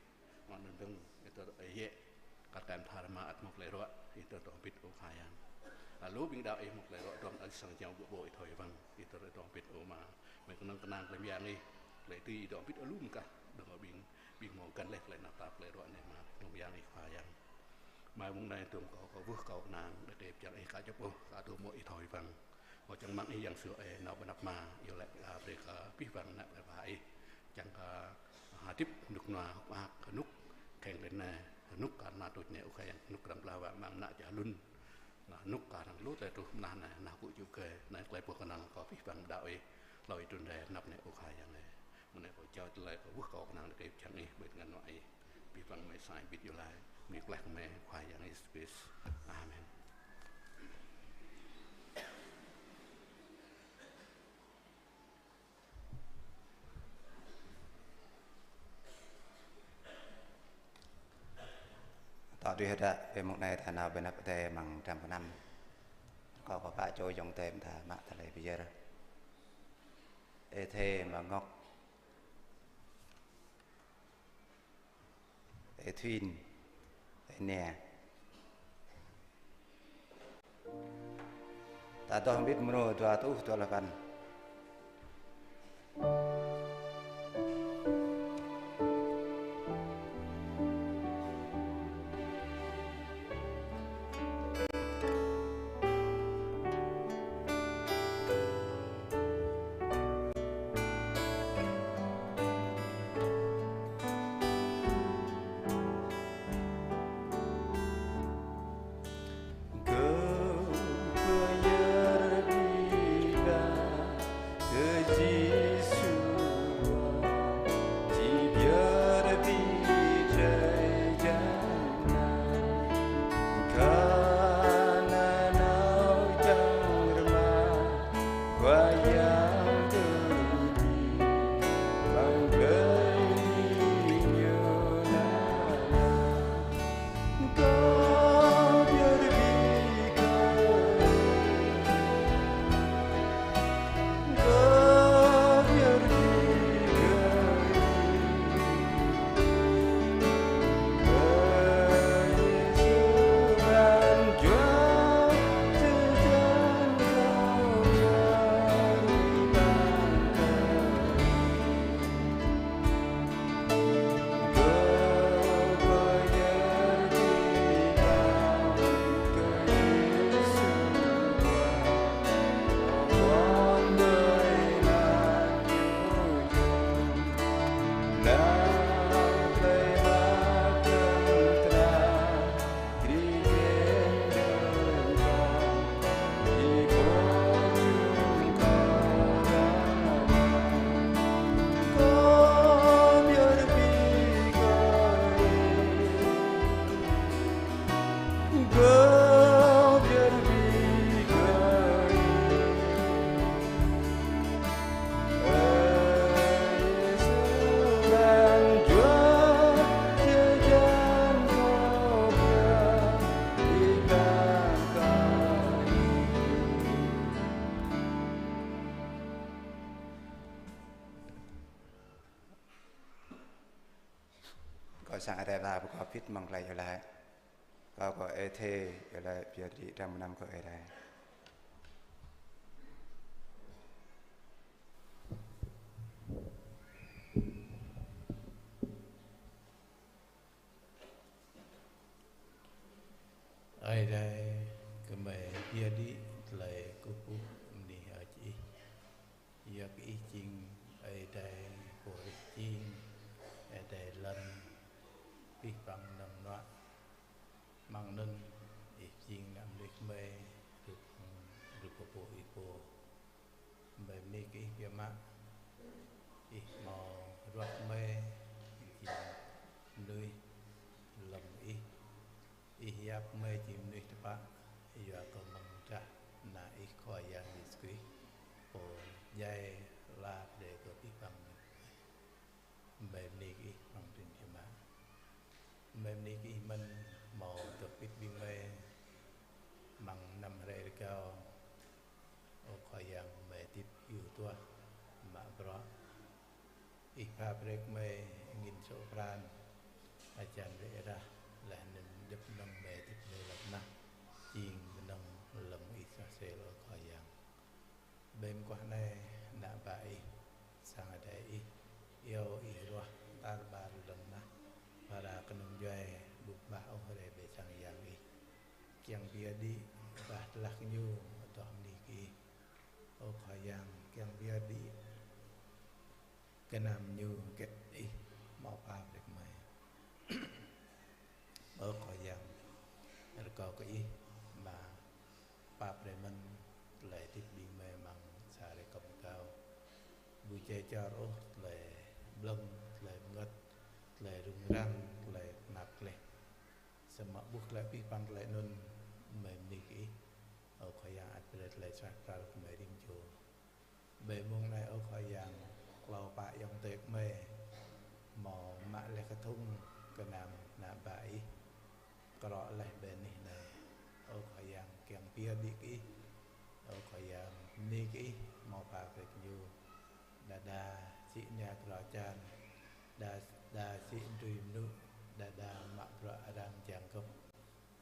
Mơ̆ng anŭn dơ̆ng, Ih dŏ ơi yĕ, kar kaĭ tha rơma ăt hmâo tơlơi ruă, Ih dŏ hơbĭt ơ Khua Yang. Lu ƀing đaŏ Ih hmâo tơlơi ruă, dŏ ăt sang jrao gơ̆ pô Ih thâo Ih wăng, Ih dŏ hơbĭt ơ Ama. Mơi kơnơ̆ng kơnang tơlơi mơyang Ih. Tơlơi tui dŏ ƀĭt alum kah, dŏ ƀing, ƀing hmâo găn laih tơlơi tơnap tap tơlơi ruă anai mơ̆, kơnơ̆ng Yang Ih Khua Yang. Mơ̆ng anai tơm kâo, kâo wơh kâo kơnang, đe đe pơjing Ih kah čơpơh, kah tơm mơ̆ Ih thâo Ih wăng. Kâo čang rơmang Ih Yang Yêsu ơi, nao ƀơi anăp Ama, iâu laĭ, a, brơi kơ abih bang ană plei pla Ih. Čang kơ hơdip rơnŭk rơnua, hơ̆k mơak, rơnŭk kheng lĕ anai, rơnŭk kar hơmâo tuč anai, ơ Khua Yang, rơnŭk arăng pơblah wang amăng ană čar lun. Anai, rơnŭk kar hăng lu tơlơi truh mơnah anai, ană kơ čư̆ kơ, anai tơlơi boh kơnăl kơ abih bang đaŏ Ih, hlâo Ih trŭn rai anăp anai, ơ Khua Yang ơi. Mơ̆ng anai kâo jao tơlơi kâo wơh kâo kơnang đe kơ pơjing Ih, ƀơi tơngan ană Ih, abih bang mơi sai ƀĭt iâu laĭ, mơ̆ng tơlơi kơ mơi Khua Yang Yêsu Krist. Amen. Tŏ đĭ hơdră, ƀơi mông anai ta nao ƀơi anăp Adai amăng dram gơnam. Kâo kơ pă čô ayŏng adơi ta mă tơlơi pơyơr. Ê Thê Mơngŏk. Ê Thuyên. Ê Nia. Ta dŏ hơbĭt mrô dua rơtuh dua pluh sapăn. Kơ pơyơr ƀiă kơ Yêsu, či pơyơr ƀiă drơi jăn anai. Kơ anai nao čang rơma, Khua Yang kơđi, amăng tơlơi ñu nao. Kâo sang Ơi Adai pơkŏp hơbĭt mơ̆ng tơlơi iâu laĭ. Kâo kơ Ê Thê iâu laĭ pơyơr đĭ dram gơnam kơ Ơi Adai. Ơi Adai, gơmơi pơyơr đĭ tơlơi kơkuh bơni hơơč Ih. Yua kơ Ih jing Ơi Adai pô hrih jing, Ơi Adai lŏn, abih bang mơnơ̆ng mơnuă. Mơ̆ng anŭn Ih jing ană mơnuih gơmơi, hrup, hrup pô Ih pô. Gơmơi bơni kơ Ih biă mă. Ih hmâo ruah gơmơi jing mơnuih lŏm Ih. Ih yap gơmơi jing mơnuih tơpă, yua kơ mơ̆ng drah Ană Ih Khua Yang Yêsu Krist, pô djai hla pơdơi kơ abih bang mơnuih. Gơmơi bơni kơ Ih mơ̆ng tơring biă mă. Gơmơi bơni kơ Ih mơ̆n hmâo dŏ hơbĭt ƀing gơmơi amăng năm hrơi rơgao. Ơ Khua Yang, gơmơi hơdip hyu duah mă bruă. Ih pha brơi kơ gơmơi angĭn sŏ pran, hơjan rĕ rah, laih anŭn djŏp mơnơ̆ng gơmơi hơdip anai lăp anai jing mơnơ̆ng lŏm Ih soh sel, ơ Khua Yang. Ƀơi mơguah anai, ană bă Ih, sang adai Ih, Kiăng pơyơr đĭ bah tơlơi ñu adoh bơni kơ Ih. Ơ Khua Yang, kiăng pơyơr đĭ gơnam ñu hơget Ih hmâo pap brơi kơ gơmơi. Ơ Khua Yang, rơkâo kơ Ih mă pap brơi mơ̆n tơlơi hơdip ƀing gơmơi amăng sa hrơi kơm kâo. Ƀu djai čor ôh tơlơi blơ̆ng, tơlơi bơngơ̆t, tơlơi rŭng răng, tơlơi tơnap gleh. Samơ̆ ƀuh tơlơi abih bang tơlơi anŭn, gơmơi bơni kơ Ih. Ơ Khua Yang, ăt brơi tơlơi srah pral kơ gơmơi rĭm čô. Ƀơi mông anai, ơ Khua Yang, klâo pă ayŏng adơi gơmơi hmâo mă laih kơthŭng gơnam ană bă Ih, krŏ laih ƀơi anih anai. Ơ Khua Yang, kiăng pơyơr đĭ kơ Ih. Ơ Khua Yang, bơni kơ Ih hmâo pap brơi kơ ñu. Đơđa sĭ nia krao čan, đa, đa sĭ drơi mơnŭ, đơđa mă bruă arăng jang gŏp.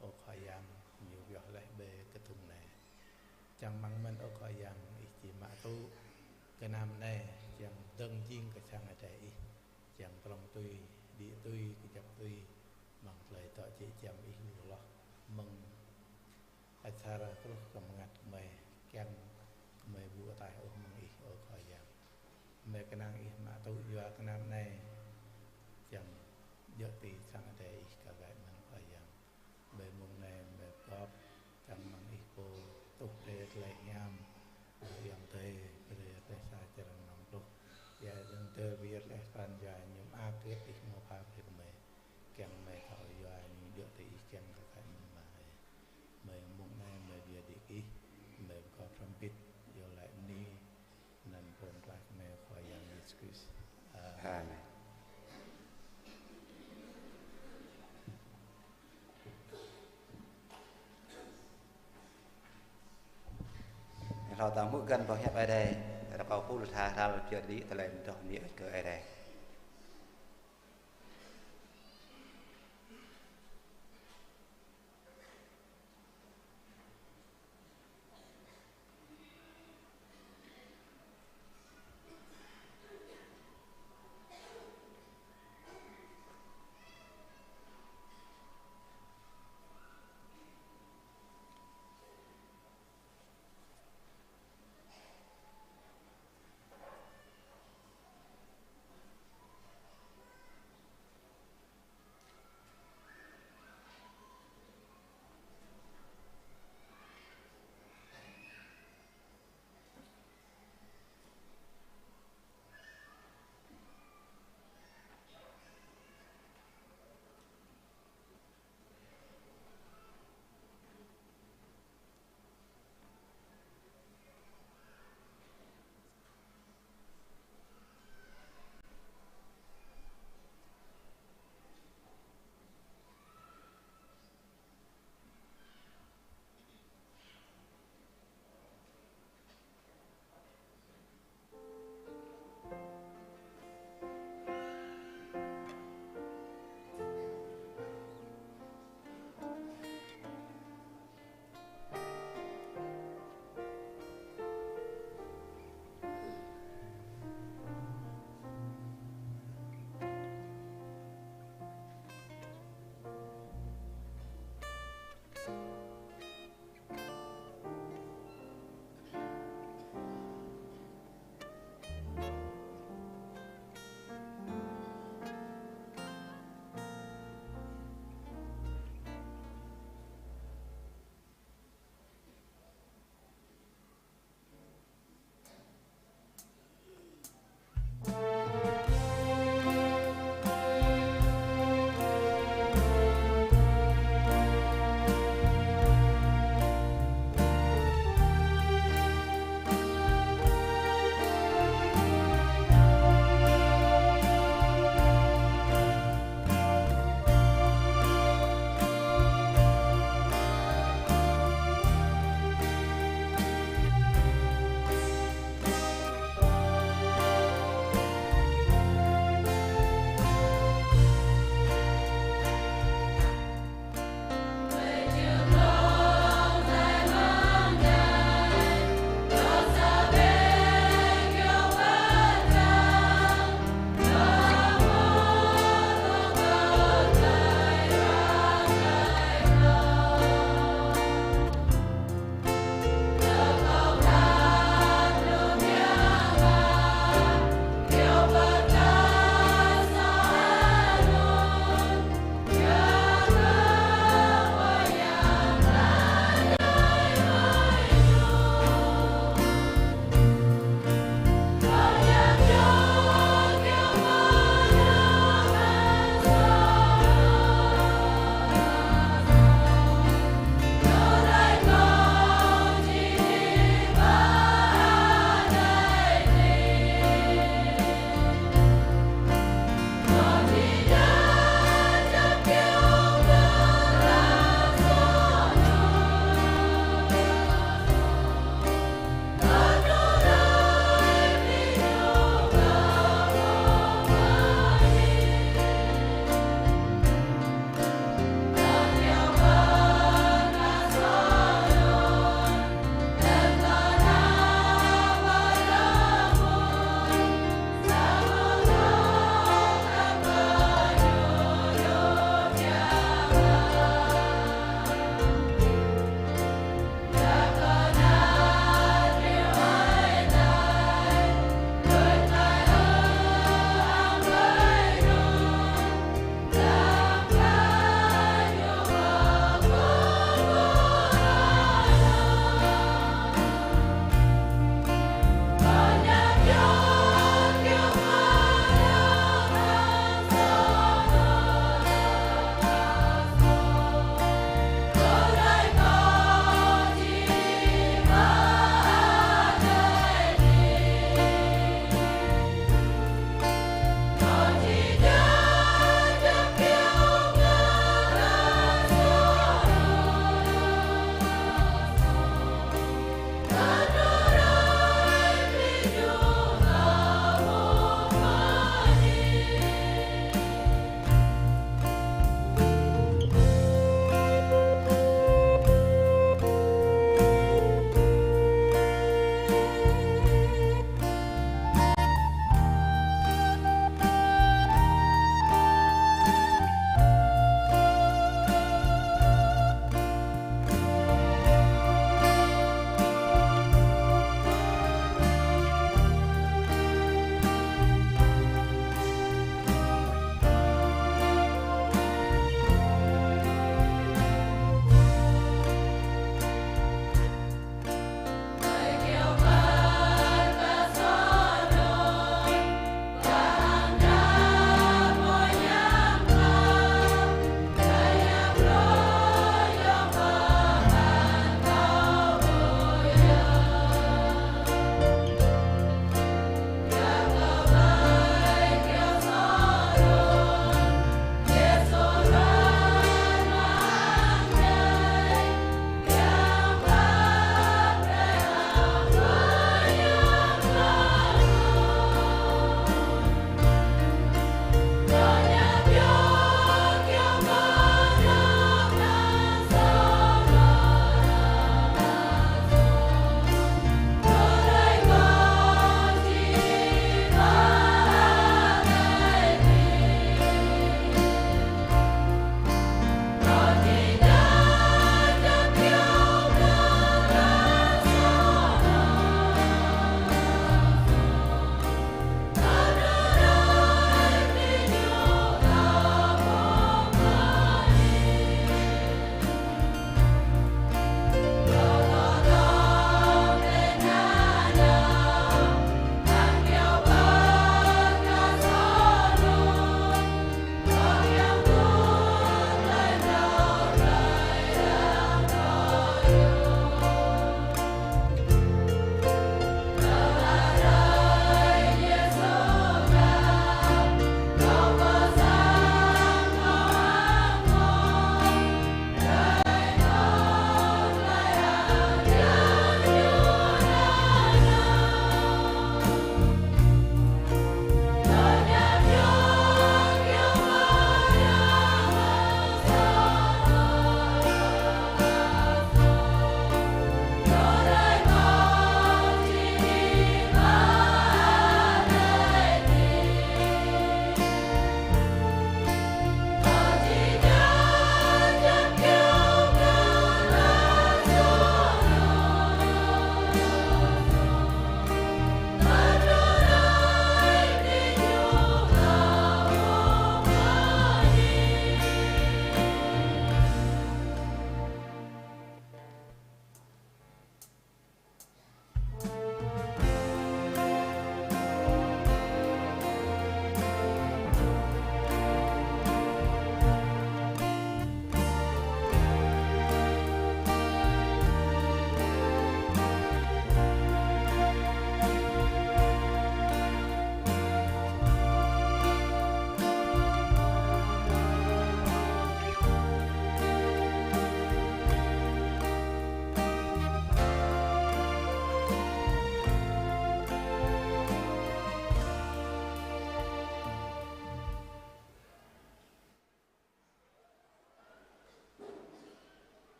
Ơ Khua Yang, ñu pioh laih ƀơi kơthŭng anai. Čang rơmang mơ̆n, ơ Khua Yang, Ih či mă tŭ gơnam anai, čang dơ̆ng jing kơ sang Adai Ih, čang prŏng tui, đĭ tui, kơjăp tui, amăng tơlơi dŏ jĕ giăm Ih lu hloh, mơ̆ng asar truh kơ bơngăt gơmơi, kiăng gơmơi ƀu ataih ôh mơ̆ng Ih, ơ Khua Yang. Gơmơi kơnang Ih mă tŭ yua gơnam anai, čang djơ̆ tui sang Adai Ih kơ gơmơi mơ̆n, Khua Yang. Ƀơi mông anai gơmơi pơgop, čang rơmang Ih pô tuh brơi tơlơi hiam, ayŏng adơi, brơi tơlơi sa črăn năm pluh. Yua ayŏng adơi brơi tơlơi pran jua ñu mơak kơ Ih hmâo pap brơi kơ gơmơi. Kiăng gơmơi thâo yua ñu djơ̆ tui Ih, kiăng kơ gơmơi mơ̆n mă Ih. Gơmơi mông anai gơmơi pơyơr đĭ kơ Ih, gơmơi pơkŏp hrŏm hơbĭt, iâu laĭ bơni anăn Pô Pơklaih gơmơi Khua Yang Yêsu Krist. Amen. Amen. Hlâo ta hmư̆ găn boh hiăp Ơi Adai, rơkâo pul tha hrăl pơyơr đĭ tơlơi pơtô mơ̆ng ơi kơ Ơi Adai.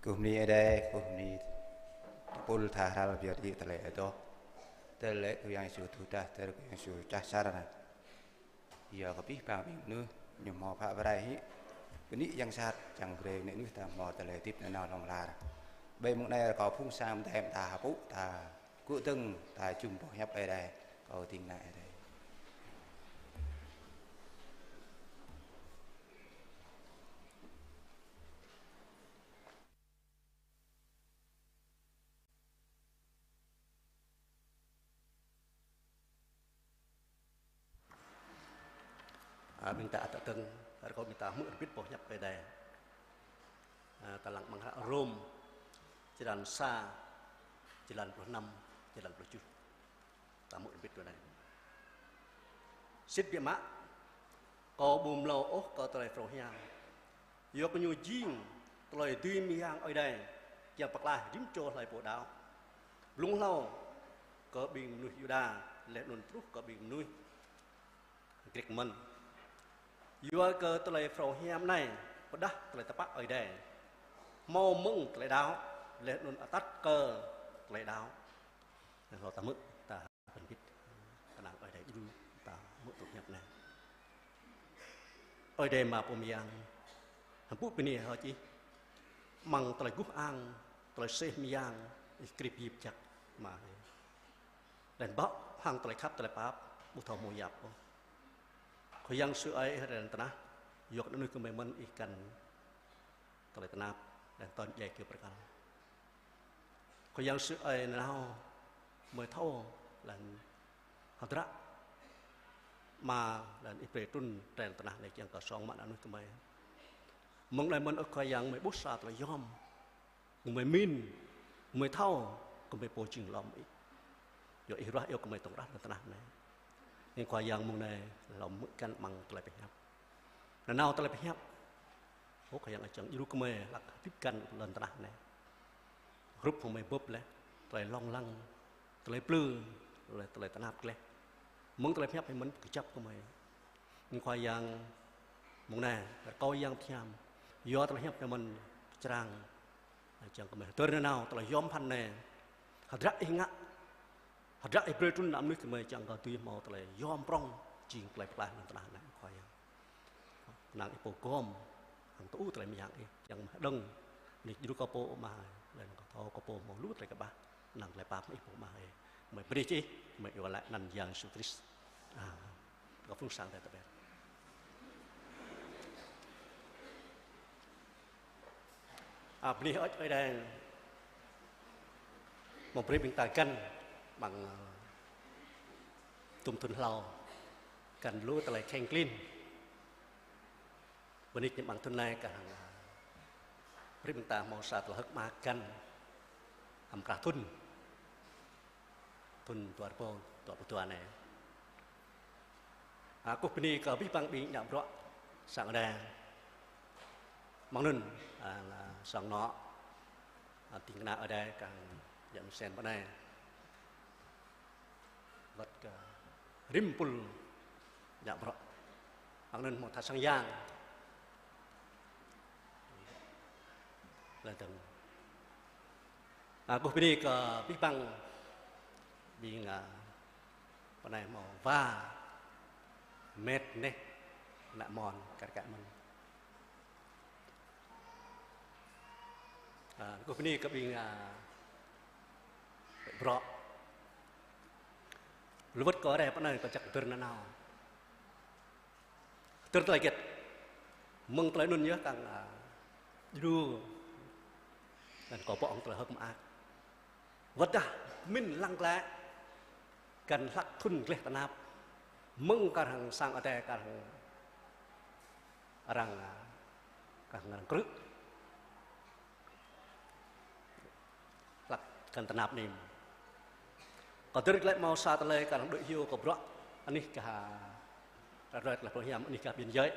Kơkuh bơni Ơi Adai, kơkuh bơni tơpul tha hrăl pioh djik tơlơi adoh. Tơlơi Khua Yang Yêsu tŭ dah, tơlơi Khua Yang Yêsu čah čar. Yua kơ abih bang ƀing mơnuih ñu hmâo pha pơrai hĭ bơni yang sat, čang brơi ƀing mơnuih ta hmâo tơlơi hơdip nanao hlŏng lar. Ƀơi mông anai rơkâo phung sang mơdai mơta hơpŭ, ta gŭ dơ̆ng, ta jum boh hiăp Ơi Adai, kâo ding nai Ơi Adai. A, ƀing ta ăt dơ̆ng, rơkâo ƀing ta hmư̆ rơbit boh hiăp Ơi Adai. A, ta lăng amăng hră Rôm, črăn sa, črăn pluh năm, črăn pluh tơjuh. Ta hmư̆ rơbit kơ anai. Sĭt biă mă, kâo ƀu mlâo ôh kơ tơlơi phrâo hiam. Yua kơ ñu jing tơlơi dưi mơyang Ơi Adai, kiăng pơklaih rĭm čô hlơi pô đaŏ. Blung hlâo kơ ƀing mơnuih Yuđa, laih anŭn truh kơ ƀing mơnuih Grĕk mơ̆n. Yua kơ tơlơi phrâo hiam anai pơđah tơlơi tơpă Ơi Adai, hmâo mơ̆ng tơlơi đaŏ, laih anŭn atăt kơ tơlơi đaŏ. Hlâo ta hmư̆, ta pơnit kơnang Ơi Adai djru, ta hmư̆ tŭ hiăp anai. Ơi Adai Ama pô mơyang, hơpŭ bơni hơơč Ih amăng tơlơi guh ang, tơlơi sêh mơyang Ih krip yip jak Ama ơi. Laih anŭn bă hăng tơlơi khăp tơlơi pap, ƀu thâo hmâo yap ôh. Khua Yang Yêsu ơi, rai lŏn tơnah, yua kơ anŭn gơmơi mơ̆n Ih găn tơlơi tơnap, laih anŭn tơl djai kơ pơrơkal. Khua Yang Yêsu ơi, nanao gơmơi thâo, laih anŭn hơdră Ama, laih anŭn Ih brơi trŭn rai lŏn tơnah anai kiăng kơ song mă anŭn gơmơi. Mơ̆ng anai mơ̆n ơ Khua Yang, gơmơi ƀuh sa tơlơi yom. Gơmơi min, gơmơi thâo, gơmơi pô jing lŏm Ih. Yua Ih ruah iâu gơmơi tŏng rah lŏn tơnah anai. Anŭn Khua Yang mơ̆ng anai lŏm mơ̆ găn amăng tơlơi pơhiăp. Nanao tơlơi pơhiăp. Ơ Khua Yang ơi, čang djru gơmơi hlak hơdip găn lŏn tơnah anai. Hrup hăng gơmơi bưp laih, tơlơi lông lăng, tơlơi plư, tơlơi, tơlơi tơnap glaih. Mơ̆ng tơlơi pơhiăp anai mơ̆n kơjăp gơmơi. Anŭn Khua Yang mơ̆ng anai, rơkâo Yang Bơngăt Hiam, yua tơlơi pơhiăp anai mơ̆n črang, čang gơmơi hơdơr nanao tơlơi yom pơphan anai. Hơdră Ih ngă, hơdră Ih brơi trŭn ană mơnuih gơmơi čang kơ dưi hmâo tơlơi yom prŏng, jing tơlơi pơklaih lŏn tơnah anai Khua Yang. Kơnang Ih pô gom, hăng tŭ tơlơi mơyang Ih, čang mơ̆ hơđơ̆ng, anai djru kơ pô Ama, laih anŭn kơ thâo kơ pô hmâo lu tơlơi kơƀah, kơnang tơlơi pap Ih pô Ama ơi. Gơmơi bơni kơ Ih, gơmơi iâu laĭ anăn Yang Yêsu Krist. Amen. Kơ phung sang ta tơbiă. A, bơni hơơč Ơi Adai. Mơ̆ng brơi ƀing ta găn amăng, ơ, tŭm thŭn hlâo. Găn lu tơlơi kheng klin. Bơni kơ ñu amăng thŭn anai kah hăng, ơ, brơi ƀing ta hmâo sa tơlơi hơ̆k mơak găn amăng krah thŭn. Thŭn dua rơbâo dua pluh dua anai. A, kơkuh bơni kơ abih bang ƀing ngă bruă sang Ơi Adai. Mơ̆ng anŭn, a, sang anŏ, a, ding kơna Ơi Adai kah hăng yă Misen pơ anai. Wơ̆t kơ rĭm pul ngă bruă. Mơ̆ng anŭn hmâo tha sang yang. Laih dơ̆ng. A, kơkuh bơni kơ abih bang ƀing, a, pơ anai hmâo wa, met, neh, ană mon, kar kaĭ mơ̆n. A, kơkuh bơni kơ ƀing, a, bruă. Lu wơ̆t kơ rai pơ anai kơ čăk dơ̆r nanao. Dơ̆r tơlơi hơget? Mơ̆ng tơlơi anŭn yơh kah hăng, a, djru. Anŭn kâo pơ̆ng tơlơi hơ̆k mơak. Wơ̆t dah pơmĭn lăng glaĭ. Găn hlak thŭn gleh tơnap. Mơ̆ng kar hăng sang Ơi Adai kar hăng arăng, a, kar hăng arăng krư̆. Hlak găn tơnap anai. Kơ dơ̆r glaĭ hmâo sa tơlơi kar hăng đuaĭ hyu kơ bruă anih kah, a, ră ruai tơlơi pơhiăp anih kah biên giới.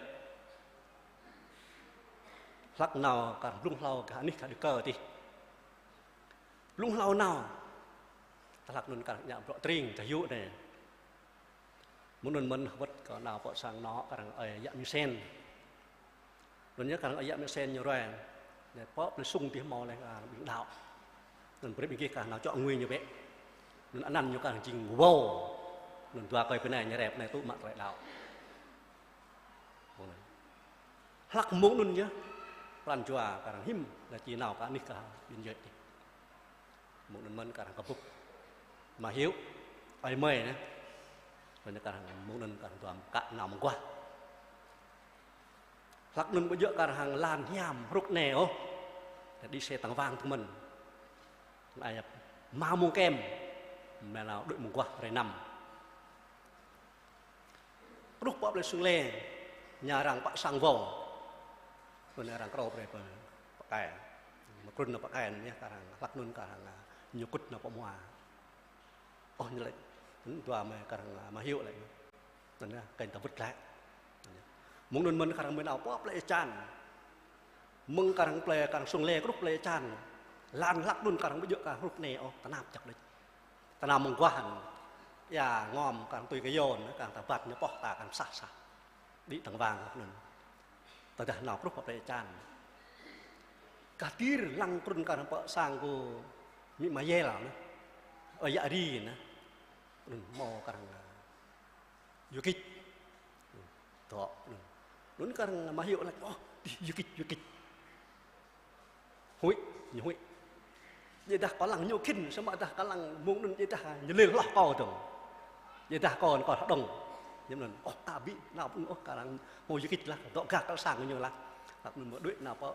Hlak nao kar blung hlâo kah anih kah đuaĭ kơ tih. Blung hlâo nao. Tơhlak anŭn kar ngă bruă tring kah yŭ anai. Mơ̆ng anŭn mơ̆n wơ̆t kơ nao pơ sang anŏ kar hăng ơi yă Misen. Anŭn yơh kar hăng ơi yă Misen ñu ruai. Pŏk anai sung tih hmâo lĕ, a, ƀing đaŏ. Anŭn brơi ƀing gih kah nao čŏk ngui ñu bĕ. Anŭn anăn ñu kah jing wâo. Anŭn dua kơi pơ anai ñu rep anai tŭ mă tơlơi đaŏ. Hlăk mông anŭn yơh, pran jua kah arăng hĭm, laih či nao kơ anih kah biên giới tih. Mông anŭn mơ̆n kah arăng kơƀŭk Ama Hiếu, ơi mơi anai. Anŭn kah arăng mông anŭn kah arăng dua mơkă nao mơguah. Hlăk anŭn ƀu djơ̆ kah arăng hăng lan hiam hrŭk anai ôh. Đĭ xe tăng wang tơmơ̆n. Ai ăp hmâo mông kem, mơ̆ nao đuaĭ mơguah hrơi năm. Truh pơ plơi Sung Lê, ñu arăng pơ sang wâo. Anŭn arăng krô brơi pơ, pơ kai. Mơ̆ krŭn nao pơ kai anŭn yơh, kah arăng hlăk anŭn kah arăng, a, ñu kŭt nao pơ mua. Ôh, ñu laĭ, dua mơi kah arăng, a, Ama Hiếu laĭ. Anŭn yơh, kơnh ta wơ̆t glaĭ. Mơ̆ng anŭn mơ̆n kah arăng mơi nao pơ plơi Čan. Mơ̆ng kah arăng plơi, kah arăng Sung Lê kơ truh plơi Čan. Lan hlăk anŭn kah arăng ƀu djơ̆ kah hrŭk anai ôh, tơnap čăk đôč. Tơnam mơguah anŭn. Ia ngom kah arăng tui kơ yôn, kah arăng ta ƀăt ñu pŏh ta kah arăng sah sah. Đĭ tăng wang anŭn. Tơdah nao truh pơ plơi Čan. Kah tir lăng krŭn kah arăng pơ sang kơ amĭ Ama Yel anŭn. Ơi yă ri anŭn. Anŭn hmâo kah arăng, a, du kích. Dŏ, anŭn. Anŭn kah arăng Ama Hiếu laĭ, ôh, dih, du kích, du kích. Huĭ, ñu huĭ. Djơ̆ dah kâo lăng ñu khĭn, samơ̆ dah kâo lăng mông anŭn djơ̆ dah ñu lêl hloh kâo dơ̆ng. Djơ̆ dah kâo, kâo hơđong. Ñu anŭn, ôh, ta ƀu nao pơ anŭn ôh, kah arăng hmâo du kích lah, dŏ gah kơ sang ñu lah. Lah anŭn mơ̆ đuaĭ nao pơ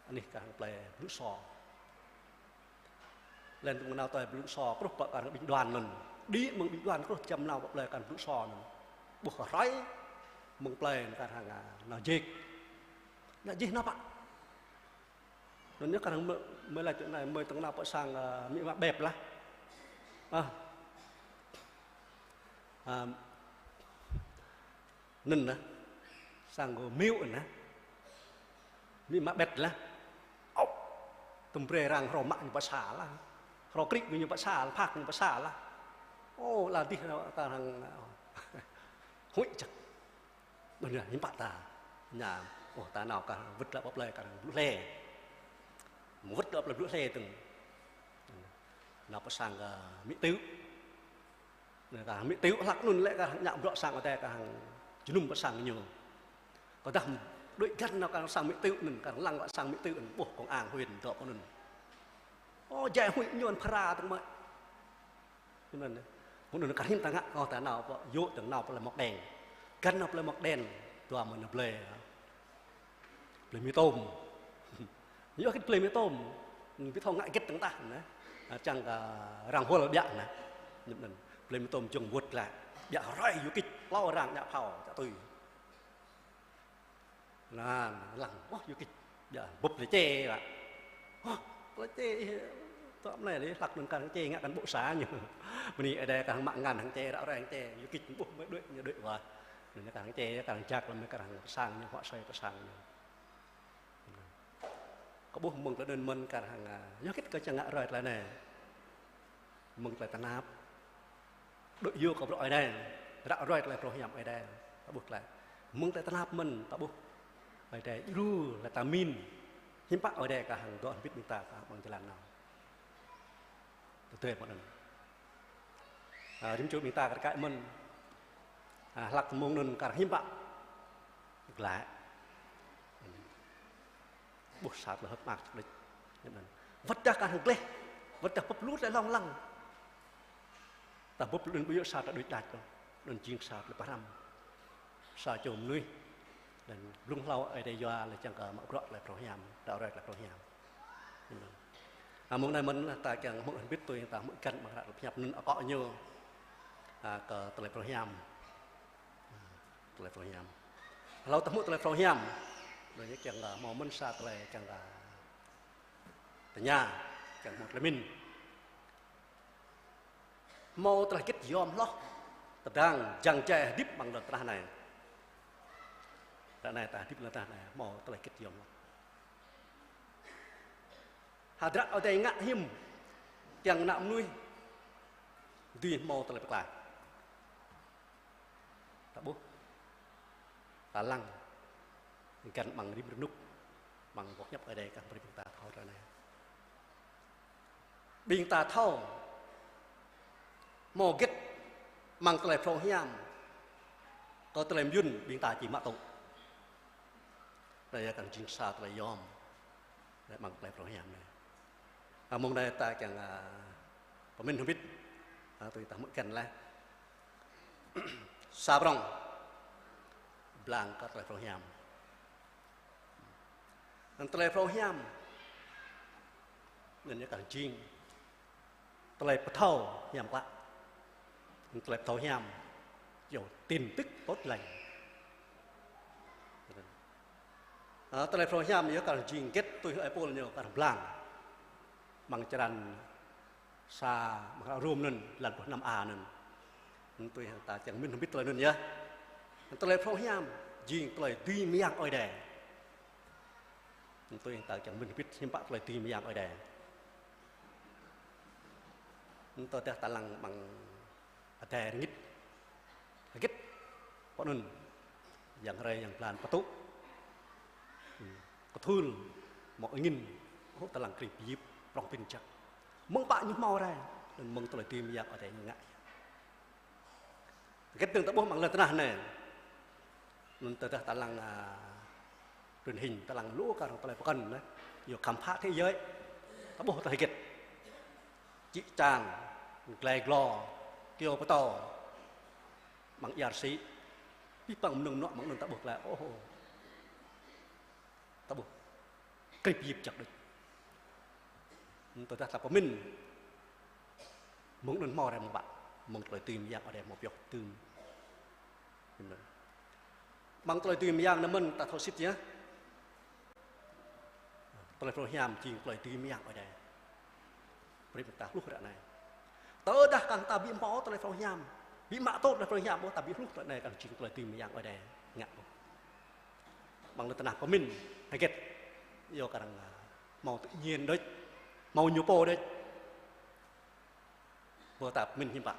anih kah arăng plơi Blŭ So. Lĕ tơ̆ng nao tơi Blŭ So, truh pơ kah arăng ƀing đoàn anŭn. Đĭ mơ̆ng ƀing đoàn truh čăm nao pơ plơi kah arăng Blŭ So anŭn. Ƀuh kơ hrơi, mơ̆ng plơi kah arăng, a, nao jĕk. Nao jĕk nao pă. Anŭn yơh kah arăng mơi, mơi laĭ tui anai, mơi tơ̆ng nao pơ sang, a, amĭ Ama Bep lah. A. A, anŭn anai, sang kơ Miu anŭn anai. Amĭ Ama Bep lah. Ôh, tơm brơi arăng hrô mă ñu pơ sa lah. Hrô krĭ ñu pơ sa lah, phak ñu pơ sa lah. Ôh, lah dih kah arăng, ôh. Huĭ čăk. Anŭn yơh, hiư̆m pă ta. Ñu, ôh, ta nao kah wơ̆t glaĭ pơ plơi kah arăng Blŭ Hlê. Mơ̆ wơ̆t glaĭ pơ plơi Blŭ Hlê tơ̆ng. Nao pơ sang kơ amĭ Tư̆. Anai kah amĭ Tư̆ hlăk anŭn lĕ kah arăng ñă bruă sang Ơi Adai kah arăng jơnum pơ sang ñu. Kâo dah đuaĭ găn nao kah sang amĭ Tư̆ anŭn, kah arăng lăng pơ sang amĭ Tư̆ anŭn, ƀuh công an huyện dŏ pơ anŭn. Ôh, jai huĭ ñu anŭn phara tơ̆ng mơ̆. Anŭn, anŭn kah hĭm ta ngă, ôh, ta nao pơ, yua tơ̆ng nao pơ plơi Mok Đen. Găn nao plơi Mok Đen, dua mơ̆n nao blơi. Plơi Mê Tôm. Yua hơget plơi Mê Tôm? Ƀu thâo ngă hơget tơ̆ng tah anŭn. A, čang kơ arăng huăl biă anŭn. Anŭn, plơi Mê Tôm jơ̆ng wơ̆t glaĭ. Biă hrơi du kích, hlâo arăng ñă phao, čă tui. Anŭn, lăng, ôh, du kích. Biă bưp tơlơi čê, ƀă. Ôh, tơlơi čê, ih, tŏ anai lĕ, hlăk anŭn kah arăng čê, ngă kăn ƀuh sa ñu. Bơni Ơi Adai kah arăng mă ngăn hăng čê, ră ruai hăng čê, du kích ƀuh mơi đuaĭ, ñu đuaĭ wơ̆t. Anŭn kah arăng čê, kah arăng jak lăm, kah arăng pơ sang ñu, huă asơi pơ sang ñu. Kâo ƀuh mơ̆ng tơlơi anŭn mơ̆n kah arăng, a, yua hơget kâo čang ngă ruai tơlơi anai. Mơ̆ng tơlơi tơnap. Đuaĭ yua kơ bruă Ơi Adai. Ră ruai tơlơi pơrơhiam Ơi Adai. Ta ƀuh tơlơi. Mơ̆ng tơlơi tơnap mơ̆n ta ƀuh. Ơi Adai djru lĕ ta min. Hiư̆m pă Ơi Adai kah hăng dŏ hơbĭt ƀing ta kah ƀơi jơlan nao. Tơdơi mơ̆n. A, rĭm čô ƀing ta kar kaĭ mơ̆n. A, hlăk mông anŭn kar hiư̆m pă. Glaĭ. Ƀuh sa tơlơi hơ̆k mơak čơkđĕč. Wơ̆t dah kar hăng gleh. Wơ̆t dah bưp lu tơlơi hlŏng lăng. Ta bưp lu anŭn ƀu djơ̆ sa tơlơi đôč đač ôh. Anŭn jing sa tơlơi pơhrăm. Sa čô mơnuih. Anŭn blung hlâo Ơi Adai yua lĕ čang kơ mă bruă tơlơi pơrơhiam. Ră ruai tơlơi pơrơhiam. A, mông anai mơ̆n ta kiăng hmư̆ hơbĭt tui ta hmư̆ găn amăng hră tơlơi pơhiăp anŭn akŏ ñu. A, kơ tơlơi pơrơhiam. A, tơlơi pơrơhiam. Hlâo ta hmư̆ tơlơi pơrơhiam. Anŭn yơh kiăng, a, hmâo mơ̆n sa tơlơi kiăng, a, tơña, kiăng hmâo tơlơi min. Hmâo tơlơi hơget yom hloh, tơdang jăng jai hơdip amăng lŏn tơnah anai. Ră anai ta hơdip lŏn tơnah anai, hmâo tơlơi hơget yom hloh. Hơdră Ơi Adai ngă hiư̆m, kiăng ană mơnuih dưi hmâo tơlơi pơklaih. Ta ƀuh, ta lăng, găn amăng rĭm rơnŭk, Mơ̆ng boh hiăp Ơi Adai kah brơi ƀing ta thâo tơlơi anai. Ƀing ta thâo hmâo hơget mơ̆ng tơlơi phrâo hiam, kơ tơlơi mơyŭn ƀing ta či mă tŭ. Anai yơh kah jing sa tơlơi yom, anai mơ̆ng tơlơi phrâo hiam anai. A, mơ̆ng anai ta kiăng, a, pơmĭn hơbĭt, a, tui ta hmư̆ kăn laih. Sa prong blang kơ tơlơi phrâo hiam. Anŭn tơlơi phrâo hiam, anŭn yơh kah jing tơlơi pơthâo hiam klă. Anŭn tơlơi pơthâo hiam, yua tin tức tốt lành. A, tơlơi phrâo hiam yơh kah jing hơget tui ơi Pôl ñu kah blang. Mơ̆ng črăn sa, mơ̆ng hră Rôm anŭn, lăn pluh năm a anŭn. Anŭn tui ta kiăng mĭn hơbĭt tơlơi anŭn yơh. Tơlơi phrâo hiam jing tơlơi dưi mơyang Ơi Adai. Anŭn tui ta kiăng mĭn hơbĭt hiư̆m pă tơlơi dưi mơyang Ơi Adai. Anŭn tơdah ta lăng mơ̆ng adai rơngit. Hơget pơ anŭn, yang rai yang blan pơtŭ. Hmm. Kơthul, hmâo angĭn, ôh, ta lăng krĭng pơyip, prŏng pĭn jăk. Mơ̆ng pă ñu hmâo rai, anŭn mơ̆ng tơlơi dưi mơyang Ơi Adai ñu ngă. Hơget dơ̆ng ta ƀuh mơ̆ng lŏn tơnah anai. Anŭn tơdah ta lăng, a, truyền hình, ta lăng lu kar tơlơi pơkŏn anai. Yua khám phá thế giới. Ta ƀuh tơlơi hơget. Čĭ čang, glai glo, kyâo pơtâo, mơ̆ng ia rơsĭ. Abih bang mơnơ̆ng mơnuă mơ̆ng anŭn ta ƀuh glaĭ, ôh. Ta ƀuh. Krĭng pơyip jăk đôč. Tơdah ta pơmĭn. Mơ̆ng anŭn hmâo rai mơ̆ng pă, mơ̆ng tơlơi dưi mơyang Ơi Adai hmâo pioh dưm. Mơ̆ng tơlơi dưi mơyang anŭn mơ̆n ta thâo sĭt yơh. Tơlơi phrâo hiam jing tơlơi dưi mơyang Ơi Adai. Brơi ta hluh ră anai. Tơdah kah ta ƀu hmâo tơlơi phrâo hiam, ƀu mă tŭ tơlơi phrâo hiam ôh, ta ƀu hluh ră anai kah jing tơlơi dưi mơyang Ơi Adai ngă ôh. Mơ̆ng lŏn tơnah pơmĭn hơget. Yua kar hmâo tự nhiên đôč, hmâo ñu pô đôč. Ƀu ta pơmĭn hiư̆m pă.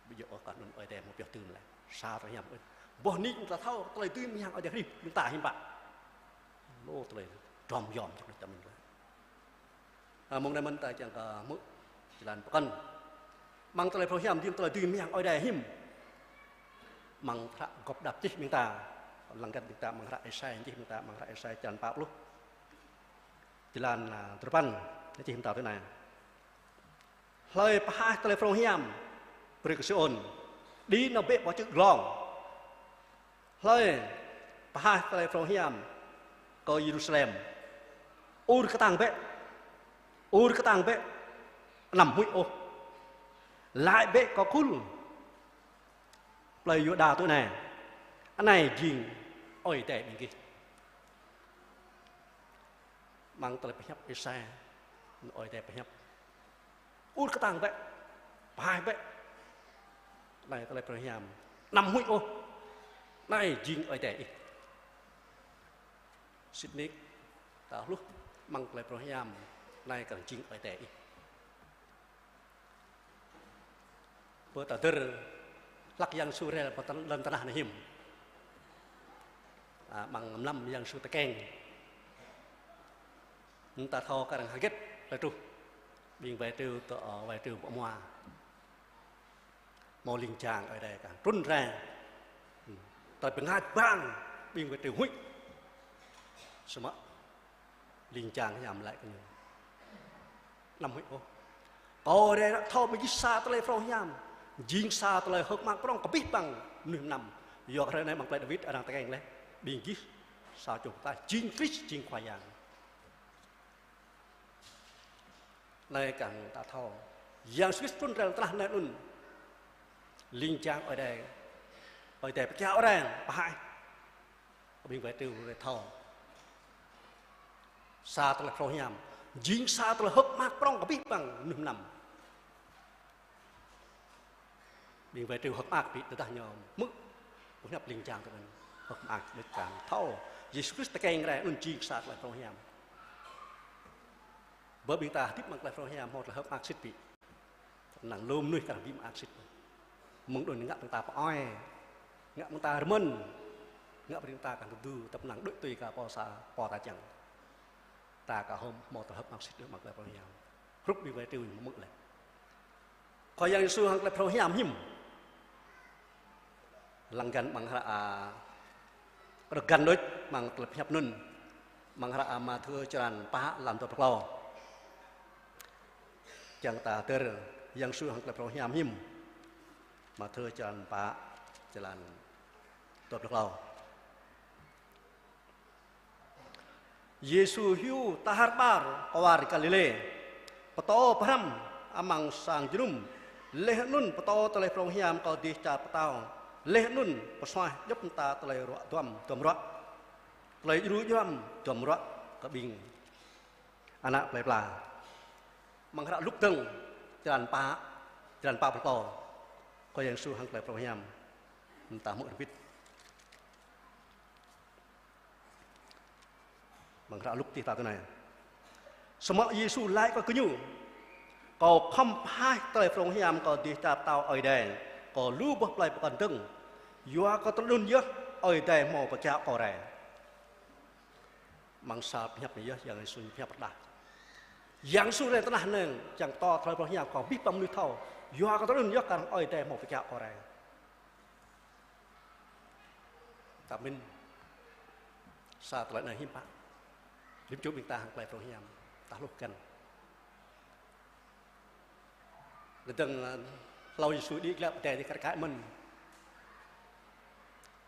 Ƀu djơ̆ ôh kah anŭn Ơi Adai hmâo pioh dưm laih. Sa tơlơi hiam ơi. Boh nik ta thâo tơlơi dưi mơyang Ơi Adai hrih ƀing ta hiư̆m pă. Lu tơlơi drŏm yom jăk đôč ta mĭn laih. A, mơ̆ng anai mơ̆n ta kiăng kơ hmư̆ jơlan pơkŏn. Mơ̆ng tơlơi phrâo hiam jing tơlơi dưi mơyang Ơi Adai hiư̆m. Mơ̆ng hră Gŏp Đăp čih ƀing ta. Lăng hơget ƀing ta mơ̆ng hră Êsai čih ƀing ta mơ̆ng hră Êsai črăn pă pluh. Jơlan, a, duapăn, ñu čih hơmâo tui anai. Hlơi pơhaih tơlơi phrâo hiam brơi kơ Siôn, đĭ nao bĕ pơ čư̆ glông. Hlơi pơhaih tơlơi phrâo hiam kơ Yêrusalem, ur kơtang bĕ, ur kơtang bĕ, anăm huĭ ôh. Laĭ bĕ kơ khul plei Yuđa tui anai: Anai jing Ơi Adai ƀing gih. Mơ̆ng tơlơi pơhiăp Êsai, Ơi Adai pơhiăp: Ur kơtang bĕ, pơhaih bĕ. Anai tơlơi phrâo hiam, anăm huĭ ôh. Anai jing Ơi Adai ih. Sĭt nik ta hluh mơ̆ng tơlơi phrâo hiam, anai kah jing Ơi Adai ih. Pơ ta dơ̆r hlăk Yang Yêsu rai pơ tơ-, lŏn tơnah anai hiư̆m. A, mơ̆ng mlam Yang Yêsu tơkeng. Anŭn ta thâo kar hăng hơget tơlơi truh. Ƀing wai triu tơ, ơ, wai triu pơ mua. Hmâo ling jang Ơi Adai kah trŭn rai. Tơlơi pơngač bang ƀing wai triu huĭ. Samơ̆ ling jang hiam laĭ kơ ñu: Anăm huĭ ôh. Kâo rai ră thâo ƀing gih sa tơlơi phrâo hiam, jing sa tơlơi hơ̆k mơak prŏng kơ abih bang mơnuih mơnam. Yua kơ hrơi anai mơ̆ng plei Dawid arăng tơkeng laih: Ƀing gih sa čô pơklaih, jing Krist, jing Khua Yang. Anai kah ta thâo, Yang Yêsu Krist trŭn rai lŏn tơnah anai anŭn, ling jang Ơi Adai, Ơi Adai pơkiaŏ rai, pơhaih. Ƀing wai triu rai thâo sa tơlơi phrâo hiam, jing sa tơlơi hơ̆k mơak prŏng kơ abih bang mơnuih mơnam. Ƀing wai triu hơ̆k mơak ƀĭ tơdah ñu hmư̆ boh hiăp ling jang tui anŭn, hơ̆k mơak đôč kah thâo Yêsu Krist tơkeng rai anŭn jing sa tơlơi phrâo hiam. Bơ ƀing ta hơdip mơ̆ng tơlơi phrâo hiam hmâo tơlơi hơ̆k mơak sĭt ƀĭ. Năng lu mơnuih kah ƀu mơak sĭt. Mơ̆ng anŭn ngă ƀing ta pơ-ơi, ngă ƀing ta rơmơ̆n. Ngă brơi ta kah tơdu tơpơnăng đuaĭ tui kơ pô sa, pô ta čang. Ta kah hmâo tơlơi hơ̆k mơak sĭt amăng tơlơi phrâo hiam. Hrup ƀing wai triu ñu hmư̆ laih. Khua Yang Yêsu hăng tơlơi phrâo hiam hiư̆m. Lăng găn amăng hră, a, rơgăn đôč amăng tơlơi pơhiăp anŭn. Amăng hră, a, Mathiơ črăn pă, lăn dua pluh klâo. Čang ta hơdơr Yang Yêsu hăng tơlơi phrâo hiam hiư̆m. Mathiơ črăn pă, črăn dua pluh klâo. Yêsu hyu ta har ƀar kwar Galilê, pơtô pơhrăm amăng sang jơnum, laih anŭn pơtô tơlơi phrâo hiam kơ dêh čar pơtao, laih anŭn pơsuaih djŏp mơta tơlơi ruă duăm duăm ruă, tơlơi djru djuăm duăm ruă kơ ƀing ană plơi pla. Amăng hră Luk dơ̆ng, črăn pă, črăn pă pluh klâo, Khua Yang Yêsu hăng tơlơi phrâo hiam, mơta hmư̆ rơbit. Amăng hră Luk čih ta tui anai: Samơ̆ Yêsu laĭ kơ gơñu: Kâo khŏm pơhaih tơlơi phrâo hiam kơ dêh čar pơtao Ơi Adai kơ lu boh plơi pơkŏn dơ̆ng, yua kơ tơlơi anŭn yơh Ơi Adai hmâo pơkiaŏ kâo rai. Amăng sa pơhiăp anai yơh Yang Yêsu pơhiăp pơrơđah. Yang Yêsu rai tơnah anai čang pơtô tơlơi phrâo hiam kơ abih bang mơnuih thâo, yua kơ tơlơi anŭn yơh kar hăng Ơi Adai hmâo pơkiaŏ kâo rai. Ta mĭn sa tơlơi anai hiư̆m pă. Rĭm čô ƀing ta hăng tơlơi phrâo hiam, ta hluh găn. Tơdang, ơ, hlâo Yêsu đĭ glaĭ pơ adai adih kar kaĭ mơ̆n.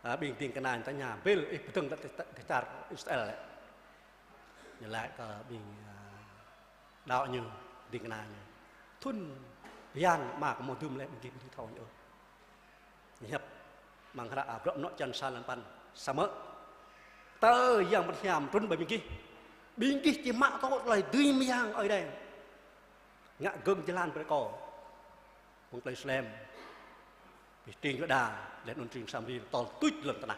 A, ƀing ding kơna ñu tơña: Bel ih pơdơ̆ng tơ, tơ, tơ čar Israel lĕ? Ñu laĭ kơ ƀing, a, đaŏ ñu, ding kơna ñu: Thŭn bơyan Ama kơ hmâo dưm lĕ ƀing gih ƀu dưi thâo ñu ôh. Ñu hiăp amăng hră, a, Bruă Mơnuă črăn sa lăn păn: Samơ̆ tơ Yang Bơngăt Hiam trŭn ƀơi ƀing gih, ƀing gih či mă tŭ tơlơi dưi mơyang Ơi Adai, ngă gơ̆ng jơlan brơi kâo mơ̆ng tơlơi Yêrusalem, ƀơi tring Yuđa, laih anŭn tring Samari, tơl tuč lŏn tơnah.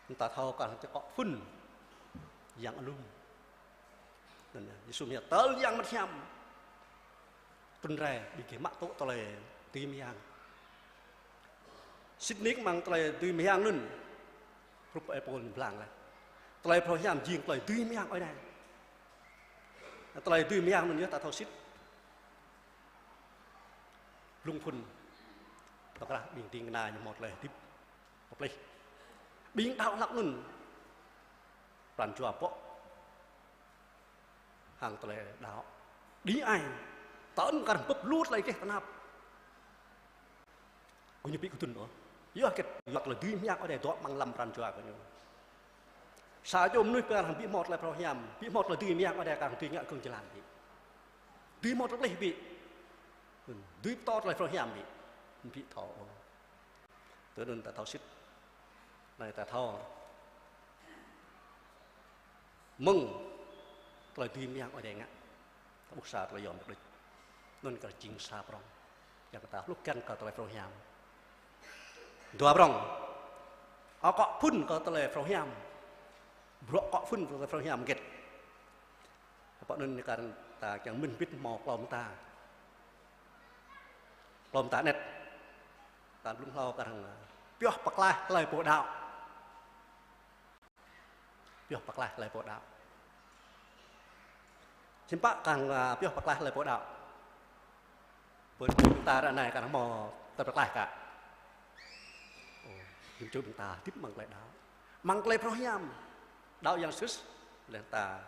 Mơ̆ng ta thâo kar hăng či akŏ phŭn yang alum. Anŭn yơh, Yêsu mơ̆ tơl Yang Bơngăt Hiam trŭn rai, ƀing gih mă tŭ tơlơi dưi mơyang. Sĭt nik amăng tơlơi dưi mơyang anŭn, hrup ơi Pôl ñu blang laih, tơlơi phrâo hiam jing tơlơi dưi mơyang Ơi Adai. Tơlơi dưi mơyang anŭn yơh ta thâo sĭt. Blung phŭn, tơkrah ƀing ding kơna ñu hmâo tơlơi hơdip pơplih. Ƀing đaŏ hlăk anŭn pran jua pŏk hăng tơlơi đaŏ. Đĭ ai, tơl kar hơbưp lu tơlơi gleh tơnap, gơñu ƀu kơdŭn ôh. Yua hơget? Yua tơlơi dưi mơyang Ơi Adai dŏ amăng lăm pran jua gơñu. Sa čô mơnuih kar hăng ƀu hmâo tơlơi phrâo hiam, ƀu hmâo tơlơi dưi mơyang Ơi Adai kar hăng dưi ngă gơ̆ng jơlan ƀu. Dưi hmâo tơlơi pơplih ƀu. Dưi pơtô tơlơi phrâo hiam ƀu. Ƀu thâo ôh. Tui anŭn ta thâo sĭt. Anai ta thâo mơ̆ng tơlơi dưi mơyang Ơi Adai ngă, ta ƀuh sa tơlơi yom đôč. Anŭn kar jing sa prŏng. Yang ta hluh găn kơ tơlơi phrâo hiam. Dua prŏng. Akŏ phŭn kơ tơlơi phrâo hiam. Bruă akŏ phŭn kơ tơlơi phrâo hiam hơget? Pơ anŭn kar ta kiăng mĭn bit hmâo klâo mơta. Klâo mơta anet. Ta blung hlâo kar hăng pioh pơklaih hlơi pô đaŏ. Pioh pơklaih hlơi pô đaŏ. Hiư̆m pă kar hăng, a, pioh pơklaih hlơi pô đaŏ? Pơ anai ta ră anai kar hmâo tơlơi pơklaih kah? Ơ, rĭm čô ƀing ta hơdip amăng tơlơi đaŏ, amăng tơlơi phrâo hiam. Đaŏ Yang Yêsu, laih ta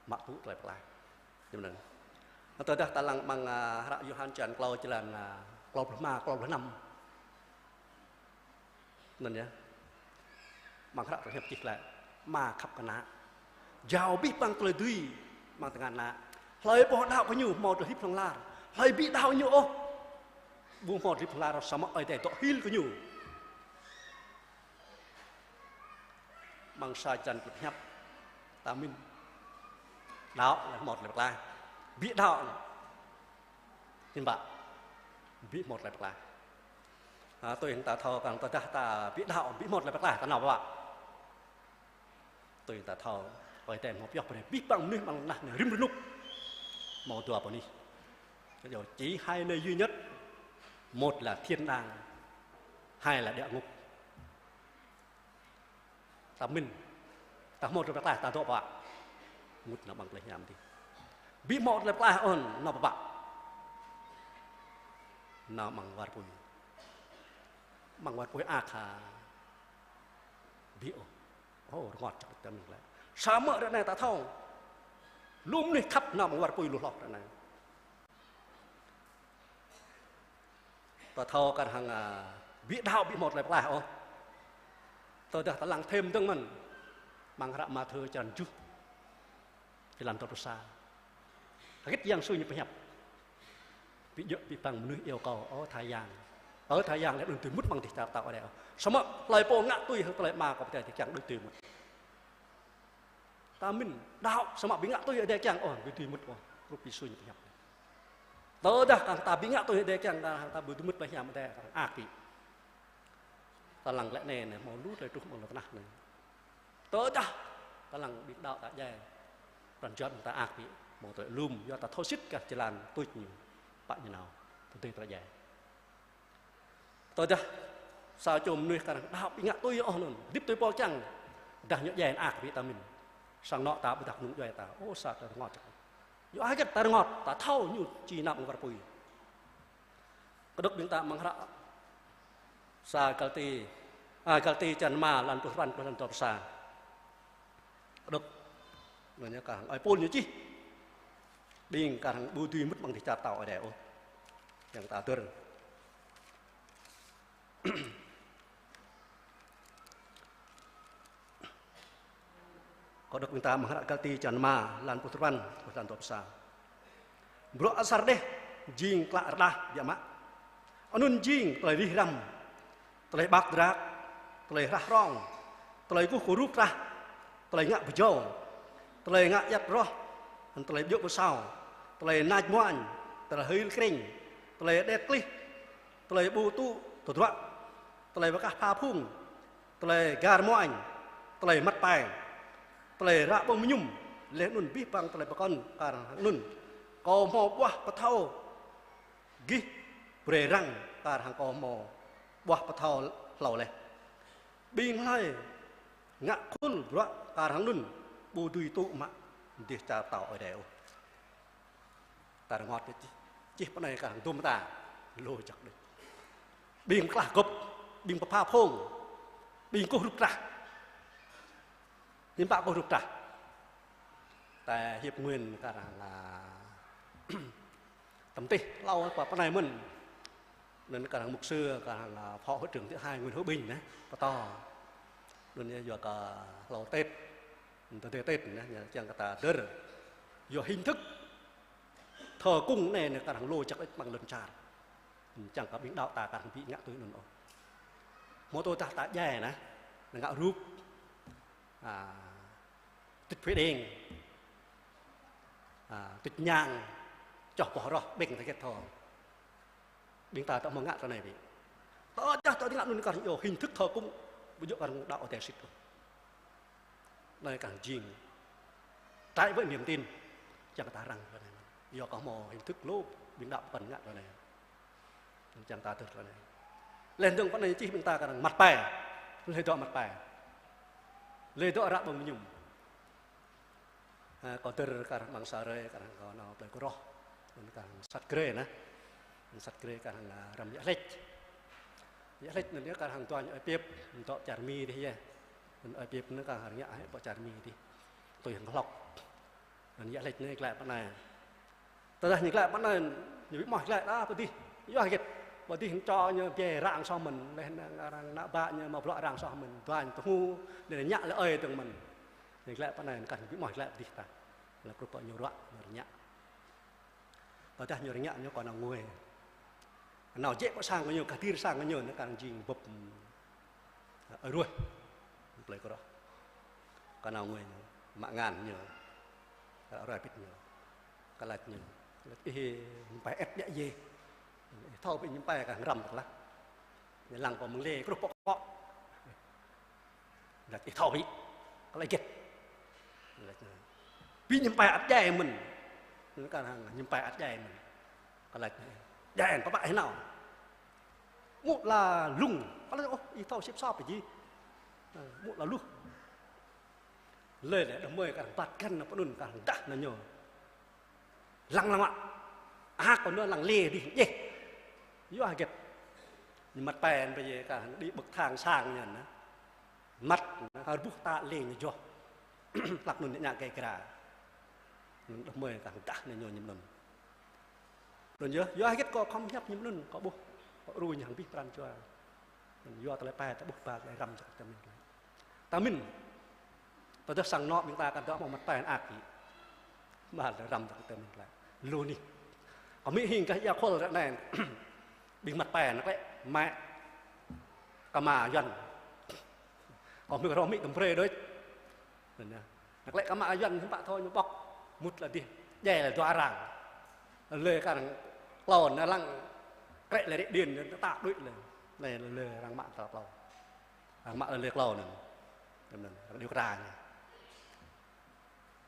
mă tŭ tơlơi pơklaih. Tơdah ta lăng amăng, a, hră Yôhan črăn klâo, črăn, a, klâo pluh rơma, klâo pluh năm. Anŭn yơh. Amăng hră tơlơi hiăp čih laĭ: Ama khăp kơ ană, jao abih bang tơlơi dưi amăng tơngan ană. Hlơi pô đaŏ kơ ñu hmâo tơlơi hơdip hlŏng lar. Hlơi ƀu đaŏ ñu ôh, ƀu hmâo tơlơi hơdip hlŏng lar, samơ̆ Ơi Adai dŏ hil kơ ñu. Amăng sa črăn tơlơi hiăp ta mĭn: đaŏ lĕ hmâo tơlơi pơklaih. Ƀu đaŏ lĕ hiư̆m pă? Ƀu hmâo tơlơi pơklaih. A, tui hăng ta thâo kar hăng tơdah ta ƀu đaŏ, ƀu hmâo tơlơi pơklaih, ta nao pơ pă? Tui hăng ta thâo, Ơi Adai hmâo pioh brơi abih bang mơnuih amăng lŏn tơnah anai rĭm rơnŭk hmâo dua pơnih. Ơ, chỉ hai nơi duy nhất, một là thiên đàng, hai là địa ngục. Ta mĭn, ta hmâo tơlơi pơklaih ta dŏ pơpă. Mŭt nao amăng tơlơi hiam adih. Ƀu hmâo tơlơi pơklaih ôh, nao pơpă. Nao amăng war apui. Amăng war apui ăt ha. Ƀu ôh. Ơ, rơngot čăk ta mĭn lĕ. Samơ̆ ră anai ta thâo. Lu mơnuih khăp nao amăng war apui lu hloh ră anai. Ta thâo kar hăng, a, ƀu đaŏ ƀu hmâo tơlơi pơklaih ôh. Tơdah ta lăng thêm dơ̆ng mơ̆n. Amăng hră Mathiơ črăn tơjuh. Jơlan dua pluh sa. Hơget Yang Yêsu ñu pơhiăp. Ƀu djơ̆ ƀu băng mơnuih iâu kâo, ơ Tha Yang. Ơ Tha Yang, laih anŭn dưi mŭt amăng dêh čar pơtao Ơi Adai ôh. Samơ̆ hlơi pô ngă tui hăng tơlơi Ama kâo pơtă, Tha Yang đuaĭ dưi mŭt. Ta mĭn, đaŏ samơ̆ ƀu ngă tui Ơi Adai kiăng ôh, ƀu dưi mŭt ôh, rup Yêsu ñu pơhiăp. Tơdah kar hăng ta ƀu ngă tui Ơi Adai kiăng, kar hăng ta ƀu dưi mŭt tơlơi hiam Ơi Adai, kar hăng ăt ƀu. Ta lăng glaĭ anai, anai, hmâo lu tơlơi truh amăng lŏn tơnah anai. Tơdah ta lăng ƀing đaŏ ta djai, pran jua ta ăt ƀu, hmâo tơlơi lum, yua ta thâo sĭt kar jơlan tuč ñu, pă ñu nao, tơdơi ta djai. Tơdah sa čô mơnuih kar hăng đaŏ ƀu ngă tui ôh anŭn, hơdip tui pô kiăng, dah ñu djai ăt ƀu ta mĭn. Sang anŏ ta ƀôdah kơnung djuai ta, ơ, sa tơlơi rơngot čăk. Yua hơget ta rơngot, ta thâo ñu či nao amăng war apui. Kơđŏk ƀing ta amăng hră sa Galati, a, Galati črăn rơma, lan pluh rơpăn truh lan dua pluh sa. Kơđŏk. Anŭn yơh kar hăng ơi Pôl ñu čih. Ƀing kar hăng ƀu dưi mŭt amăng dêh čar pơtao Ơi Adai ôh. Yang ta dơ̆r. Kơđŏk ƀing ta amăng hră Galati črăn rơma, lan pluh rơpăn truh lan dua pluh sa. Bruă asar đeh jing klă rơđah biă mă. Anŭn jing tơlơi rĭh răm, tơlơi ƀak drak, tơlơi hrah hrong, tơlơi kơkuh kơrup krah, tơlơi ngă pơjâo, tơlơi ngă iăt rŏh, tơlơi pơdjơ̆ pơsao, tơlơi nač muañ, tơlơi hil krĕng, tơlơi đet klih, tơlơi ƀu tŭ tơdruă, tơlơi pơkah pha phung, tơlơi gar muañ, tơlơi măt pai, tơlơi ră ƀơ̆ng mơñum, laih anŭn abih bang tơlơi pơkŏn kar hăng anŭn. Kâo hmâo ƀuah pơthâo gih brơi răng kar hăng kâo hmâo ƀuah pơthâo hlâo laih. Ƀing hlơi ngă khul bruă kar hăng anŭn ƀu dưi tŭ mă dêh čar pơtao Ơi Adai ôh. Ta rơngot kơ čih, čih pơ anai kar hăng dŭm ta, lu čăk đôč. Ƀing pơklah gŏp, ƀing pơpha phung, ƀing kơkuh rup krah. Hiư̆m pă kơkuh rup krah. Ta hiăp Nguyên kar hăng, a, tơm tih hlâo pơ, pơ anai mơ̆n. Anŭn kar hăng mục sư, kar hăng, a, phó hội trưởng thứ hai Nguyễn Hữu Bình anai, pơtô. Anŭn yơh yua kơ hlâo Tết, tơdơi Tết anai, čang kơ ta dơ̆r. Yua hình thức thờ cúng anai, anai kar hăng lu čăk đôč amăng lŏn čar. Čang kơ ƀing đaŏ ta kar hăng ƀu ngă tui anŭn ôh. Hmâo tơdah ta djai anai, ngă rup, a, tuč phui đeng, a, tuč ñang, čoh boh roh, ƀing ta hơget thâo. Ƀing ta ta hmâo ngă tui anai ƀu. Tơdah ta ngă anŭn kar hăng yua hình thức thờ cúng, ƀu djơ̆ kar hăng đaŏ Ơi Adai sĭt ôh. Anai kar hăng jing trái với niềm tin, čang ta răng tui anai. Yua kơ hmâo hình thức lu ƀing đaŏ pơkŏn ngă tui anai. Čang ta dơ̆r tui anai. Laih dơ̆ng pơ anai čih ƀing ta kar hăng măt pai. Laih dŏ măt pai. Laih dŏ ră ƀơ̆ng mơñum. Ha, kâo dơ̆r kar hăng amăng sa hrơi kar hăng kâo nao plơi Kơroh. Anŭn kar hăng sat grê anai. Sat grê kar hăng, a, răm yă hlĕč. Yă hlĕč anŭn yơh kar hăng duañ ơi Piêp, dŏ čar Mi adih yơh. Anŭn ơi Piêp anŭn kar hăng rơngiă hĭ pơ čar Mi adih. Tui hăng hlŏk. Anŭn yă hlĕč anai glaĭ pơ anai. Tơdah ñu glaĭ pơ anai, ñu ƀu mơ̆ glaĭ đa pơ adih. Yua hơget? Pơ adih čô ñu djai ră soh mơ̆n, laih anŭn arăng ană bă ñu mă bruă ră soh mơ̆n, duañ tơhmu, laih anŭn ñă lĕ ơi dơ̆ng mơ̆n. Ñu glaĭ pơ anai, kar ñu ƀu mơ̆ glaĭ pơ adih tah. Laih krup pơ ñu ruă, ñu rơñă. Tơdah ñu rơñă ñu kơ nao ngui. Nao jĕ pơ sang kơ ñu, kah dir sang kơ ñu, anŭn kar jing bưp, ơ, ruih. Plơi Kơroh. Kơ nao ngui ñu, mă ngăn ñu. Kơ ruai pit ñu. Kơ laĭ ñu. Laĭ ih ñăm pai ĕp djă yê. Ih thâo ƀing ñăm pai kah răm tơlah. Ñu lăng pơ mơ̆ng lê, kruh pơ kŏ. Laĭ ih thâo hĭ. Kơ laĭ hơget. Laĭ, ƀing ñăm pai ăt djai mơ̆n. Anŭn kar hăng ñăm pai ăt djai mơ̆n. Kơ laĭ djai pơpă hĭ nao. Mŭt la lung. Kơ laĭ ôh, ih thâo sĭp sop pơjing. Mŭt la luh. Lơi lĕ đah mơi kar hăng ƀat găn nao pơ anŭn kar hăng dah nao ñu. Lăng lăng mă. Ăh, kơ ñu lăng lĕ dih djeh. Yua hơget. Ñu măt pĕn pơ yê kar hăng đĭ bơ̆k thang sang ñu anŭn. Măt hơr buh ta lĕ ñu joh. Hlăk anŭn ñu ngă gê gra. Đah mơi kar hăng dah nao ñu ñu anŭn. Anŭn yơh, yua hơget kâo khŏm hiăp ñu anŭn, kâo ƀuh, kâo ruai ñu hăng abih pran jua. Anŭn yua tơlơi pĕ ta ƀuh ba tơlơi răm jăk tơmĭn. Tơmĭn. Tơdah sang anŏ ƀing ta kar dŏ hmâo măt pĕn ăk kĭ. Ba tơlơi răm jăk tơmĭn lĕ. Lu anih. Kâo mĭ hing gah ia khul ră anai. Ƀing măt pĕn lĕ, mă. Kama Yuan. Kâo mĭ rơmĭ tơm brơi đôč. Anŭn yơh. Nao klĕ kama Yuan hiư̆m pă thâo ñu ƀŏk. Mŭt lĕ dih. Djai lĕ dua arăng. Lơi kar hăng klâo nao lăng. Krĕ lĕ rĕ điên, ta đuaĭ lĕ. Anai lơi arăng mă ta klâo. Arăng mă lơi klâo anŭn. Anŭn, arăng điêu kra ñu.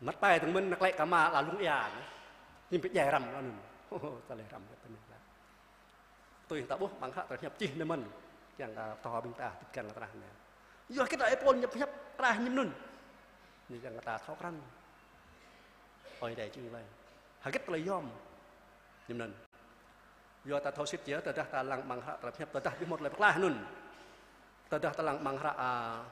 Măt pĕ tơ̆ng mơ̆n nao klĕ kama lă lung ia anŭn. Hiư̆m pă djai răm anŭn. Tơlơi răm kơ tơmĭn lă. Tui ta ƀuh amăng hră tơlơi pơhiăp čih anai mơ̆n, kiăng kơ pơtô ƀing ta hơdip kiăng kơ tơnah anai. Yua hơget Ơi Pôl ñu pơhiăp krah ñu anŭn. Ñu kiăng kơ ta thâo krăn. Ơi Adai jing laih. Hơget tơlơi yom. Ñu anŭn. Yua ta thâo sĭt yơh, tơdah ta lăng amăng hră tơlơi pơhiăp, tơdah ƀu hmâo tơlơi pơklaih anŭn. Tơdah ta lăng amăng hră, a,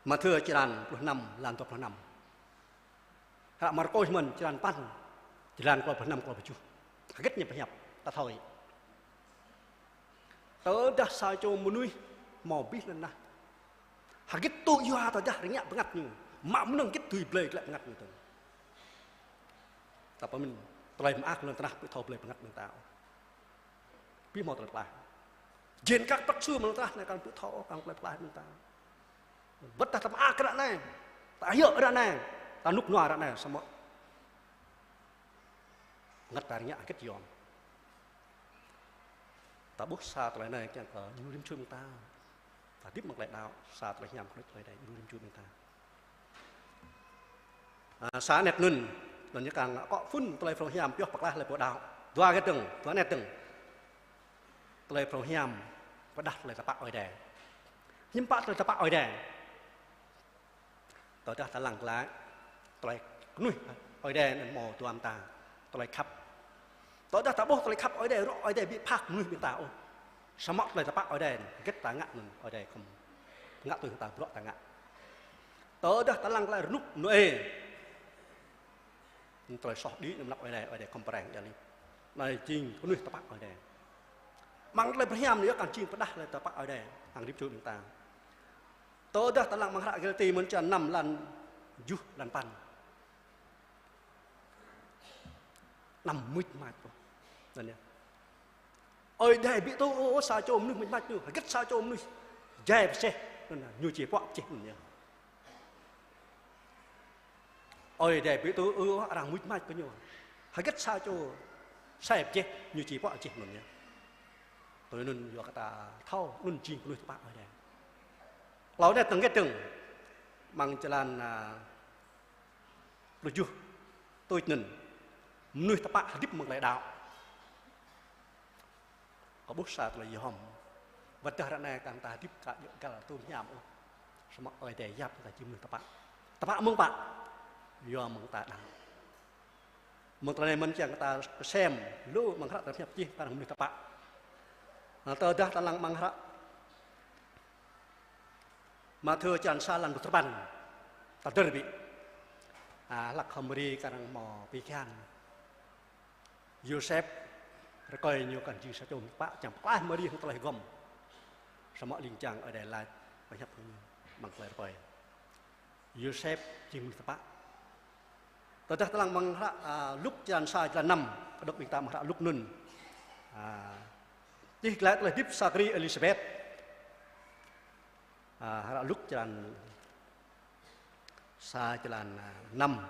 Mathiơ črăn pluh năm, lan dua pluh năm. Hră Markôs mơ̆n črăn păn, črăn klâo pluh năm, klâo pluh tơjuh. Hơget ñu pơhiăp, ta thâo. Tơdah sa čô mơnuih hmâo abih lŏn tơnah. Hơget tŭ yua tơdah rơngiă bơngăt ñu. Mă mơnơ̆ng hơget dưi blơi glaĭ bơngăt ñu tơ̆ng. Ta pơmĭn, tơlơi mơak lŏn tơnah ƀu thâo blơi bơngăt ƀing ta ôh. Ƀu hmâo tơlơi pơklaih. Jên kăk prăk sư̆ mơ̆ng lŏn tơnah anai kăn ƀu thâo ôh, kăn tơlơi pơklaih ƀing ta. Wơ̆t tơdah ta mơak ră anai, ta ayŏ ră anai, ta rơnŭk rơnua ră anai, samơ̆ bơngăt ta rơngiă hơget yom. Ta ƀuh sa tơlơi anai kiăng kơ ñu rĭm čô ƀing ta. Ta hơdip amăng tơlơi đaŏ, sa tơlơi hiam kơ tơlơi anai ñu rĭm čô ƀing ta. A, sa anet anŭn, anŭn ñu kiăng akŏ phŭn tơlơi phrâo hiam pioh pơklaih tơlơi pô đaŏ. Dua anet dơ̆ng, dua anet dơ̆ng. Tơlơi phrâo hiam, pơđah tơlơi tơpă Ơi Adai. Hiư̆m pă tơlơi tơpă Ơi Adai. Tơdah ta lăng glaĭ, tơlơi kơnuih Ơi Adai anŭn hmâo duam ta, tơlơi khăp. Tơdah ta ƀuh tơlơi khăp Ơi Adai, rŏ Ơi Adai ƀu phak mơnuih ƀing ta ôh. Samơ̆ tơlơi tơpă Ơi Adai, hơget ta ngă anŭn, Ơi Adai khŏm ngă tui ta bruă ta ngă. Tơdah ta lăng glaĭ rơnŭk Nôê, tơlơi soh đĭ anŭn mơnăp Ơi Adai, Ơi Adai khŏm pơreng ia lip. Anai jing kơnuih tơpă Ơi Adai. Amăng tơlơi phrâo hiam anai yơh kăn jing pơđah tơlơi tơpă Ơi Adai, hăng rĭm čô ƀing ta. Tơdah ta lăng amăng hră Galati mơ̆n črăn năm lan tơjuh lan păn. Anăm mưč mač ôh. Anŭn yơh. Ơi Adai ƀu tŭ ôh sa čô mơnuih mưč mač ñu. Hơget sa čô mơnuih djai pơseh. Anŭn yơh. Ñu či puă pơjeh anŭn yơh. Ơi Adai ƀu tŭ ôh arăng mưč mač kơ ñu. Hơget sa čô sai pơjeh, ñu či puă pơjeh anŭn yơh. Tui anŭn yua kơ ta thâo, anŭn jing kơnuih tơpă Ơi Adai. Klâo anet dơ̆ng hơget dơ̆ng. Amăng črăn, a, pluh tơjuh tuč anŭn. Mơnuih tơpă hơdip amăng tơlơi đaŏ. Kâo ƀuh sa tơlơi yom. Wơ̆t tơdah ră anai kar ta hơdip ka djơ̆ găl tŭm hiam ôh. Samơ̆ Ơi Adai yap ta jing mơnuih tơpă. Tơpă mơ̆ng pă. Yua mơ̆ng ta đaŏ. Mơ̆ng tơlơi anai mơ̆n kiăng kơ ta kơsem lu amăng hră tơlơi pơhiăp čih kar hăng mơnuih tơpă. Anŭn tơdah ta lăng amăng hră Mathiơ črăn sa lan pluh tơpăn. Ta dơ̆r ƀiă. A, hlăk H'Mari kar hăng hmâo pi kian. Yôsep rơkơi ñu kăn jing sa čô mơnuih tơpă, čang pơklaih H'Mari hăng tơlơi hơgŏm. Samơ̆ ling jang Ơi Adai laĭ pơhiăp hăng ñu amăng tơlơi rơkơi. Yôsep jing mơnuih tơpă. Tơdah ta lăng amăng hră, a, Luk črăn sa črăn năm, kơdŏk ƀing ta amăng hră Luk anŭn. A, čih glaĭ tơlơi hơdip Sakari Êlisabet. A, hră Luk črăn sa črăn, a, năm.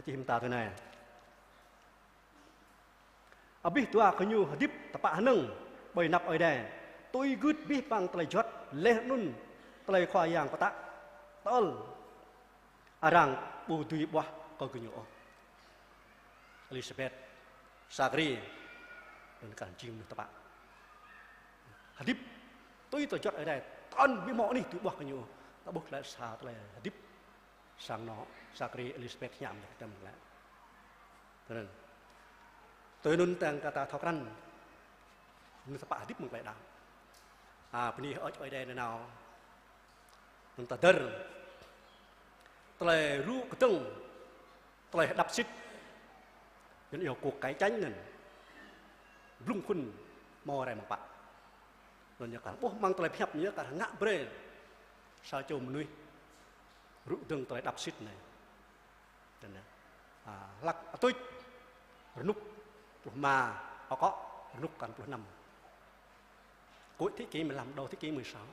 Čih mơta tui anai. Abih dua gơñu hơdip tơpă hơnơ̆ng ƀơi anăp Ơi Adai, tui gưt abih bang tơlơi juăt laih anŭn tơlơi Khua Yang pơtă tơl arăng ƀu dưi ƀuah kơ gơñu ôh. Êlisabet, Sakari, anŭn kar jing mơnuih tơpă. Hơdip Tui tơlơi juăt Ơi Adai, tơl ƀu hmâo anih dưi ƀuah kơ ñu. Ta ƀuh tơlơi sa tơlơi hơdip sang anŏ Sakari Elisabet hiam, tơl mơ̆ng tơlơi. Tui anŭn, tui anŭn tơ̆ng kơ ta thâo krăn, anŭn tơpă hơdip mơ̆ng tơlơi đaŏ. A, bơni hơơč Ơi Adai nanao. Anŭn ta dơ̆r tơlơi rŭ kơdơ̆ng, tơlơi hơđăp sĭt. Anŭn yơh kơ kơčăng anŭn blung phŭn hmâo rai mơ̆ng pă. Anŭn yơh kar ƀuh mơ̆ng tơlơi pơhiăp ñu kar ngă brơi sa čô mơnuih rŭ kơdơ̆ng tơlơi hơđăp sĭt anai. Anŭn yơh. A, hlăk hơtuč rơnŭk pluh rơma, akŏ rơnŭk kar pluh năm. Cuối thế kỷ mười lăm, đầu thế kỷ mười sáu.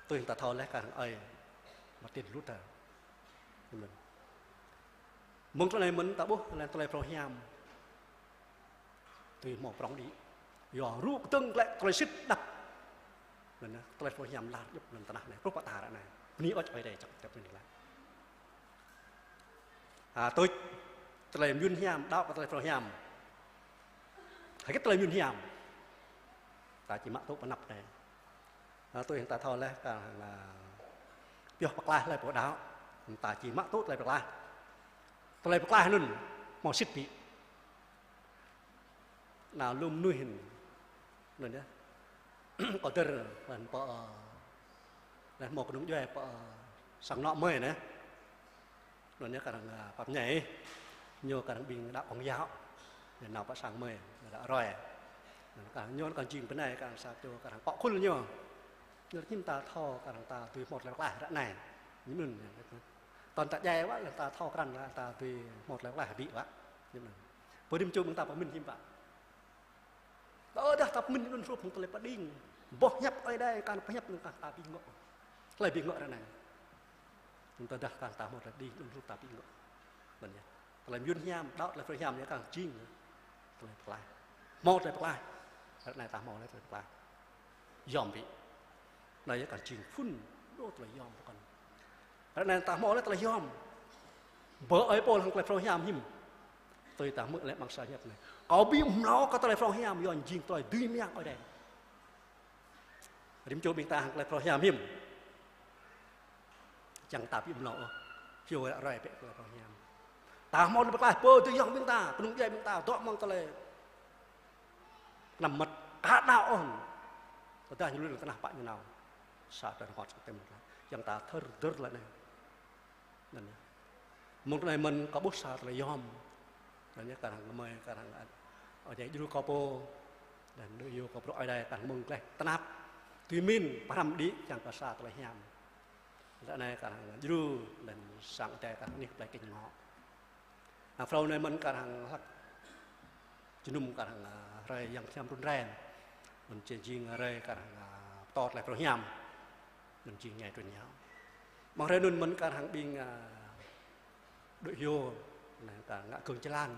Tui ta thâo laih kar hăng ơi Martin Luther. Amen. Mơ̆ng tơlơi anai mơ̆n ta ƀuh laih tơlơi phrâo hiam. Tui hmâo prŏng đĭ. Yua rŭ kơdơ̆ng glaĭ tơlơi sĭt đăp. Anŭn yơh, tơlơi phrâo hiam lar djŏp lŏn tơnah anai. Truh pơ ta ră anai. Bơni hơơč Ơi Adai čang tep anai laih. A, tuč, tơlơi mơyŭn hiam, đaŏ kơ tơlơi phrâo hiam. Hơget tơlơi mơyŭn hiam? Ta či mă tŭ pơ anăp anai. A, tui hăng ta thâo laih kar hăng, a, pioh pơklaih hlơi pô đaŏ, ta či mă tŭ tơlơi pơklaih. Tơlơi pơklaih anŭn hmâo sĭt ƀĭ. Anŭn lŏm mơnuih anŭn yơh. Kâo dơ̆r laih pơ, ơ, laih hmâo kơnung djuai pơ, ơ, sang anŏ mơi anai. Anŭn yơh kar hăng, a, pap ñai. Ñu kar hăng ƀing đaŏ Công giáo. Ñu nao pơ sang mơi, đaŏ ruai. Anŭn kar hăng ñu kar hăng jing bơnai kar hăng sa čô kar hăng pŏk khul ñu. Ñu jing ta thâo kar hăng ta dưi hmâo tơlơi pơklaih ră anai. Ñu anŭn. Tơl ta djai wă, laih ta thâo krăn wă, ta dưi hmâo tơlơi pơklaih ƀĭ wă. Ñu anŭn. Pơrĭm čô ƀing ta pơmĭn hiư̆m pă. Tơdah ta pơmĭn anŭn hrup hăng tơlơi pơđing. Boh hiăp Ơi Adai kar pơhiăp anŭn kar ta ƀu ngŏ. Tơlơi ƀu ngŏ ră anai. Tơdah kar ta hmâo tơlơi pơđing anŭn hrup ta ƀu ngŏ. Anŭn yơh. Tơlơi mơyŭn hiam, đaŏ tơlơi phrâo hiam yơh kar jing. Tơlơi pơklaih. Hmâo tơlơi pơklaih. Ră anai ta hmâo laih tơlơi pơklaih. Yom ƀĭ. Anai yơh kar jing phŭn dŏ tơlơi yom pơkŏn. Ră anai ta hmâo laih tơlơi yom. Bơ ơi Pôl hăng tơlơi phrâo hiam hiư̆m. Tui ta hmư̆ laih amăng sa hiăp anai. Kâo ƀu hmâo kơ tơlơi phrâo hiam, yua jing tơlơi dưi mơyang Ơi Adai. Rĭm čô ƀing ta hăng tơlơi phrâo hiam hiư̆m. Čang ta ƀu hmâo ôh. Phiô ră ruai bĕ tơlơi phrâo hiam. Ta hmâo tơlơi pơklaih pơ tơlơi yom ƀing ta, kơnung djuai ƀing ta, dŏ amăng tơlơi kơnăm mơmŏt, ka đaŏ ôh. Tơdah ñu lui lŏn tơnah pă ñu nao. Sa tơlơi rơngot sa tơlơi mơmŏt. Čang ta thơr dơ̆r laih anai. Anŭn yơh. Mơ̆ng tơlơi anai mơ̆n kâo ƀuh sa tơlơi yom. Anŭn yơh kar hăng gơmơi, kar hăng, ơ, djai djru kâo pô. Laih anŭn dŏ yua kâo bruă Ơi Adai kar hăng mơ̆ng tơlơi tơnap. Tui mĭn, pơhrăm đĭ, čang kơ sa tơlơi hiam. Ră anai kar hăng djru, laih anŭn sang Ơi Adai kar hăng anih plei kĕnh ngŏ. A, phrâo anai mơ̆n kar hăng hlăk jơnum kar hăng, a, hrơi Yang Bơngăt Hiam trŭn rai. Anŭn či jing hrơi kar hăng, a, pơtô tơlơi phrâo hiam. Anŭn jing ñai trŭn yao. Amăng hrơi anŭn mơ̆n kar hăng ƀing, a, dŏ hyu, anŭn kar ngă kơ̆ng jơlan.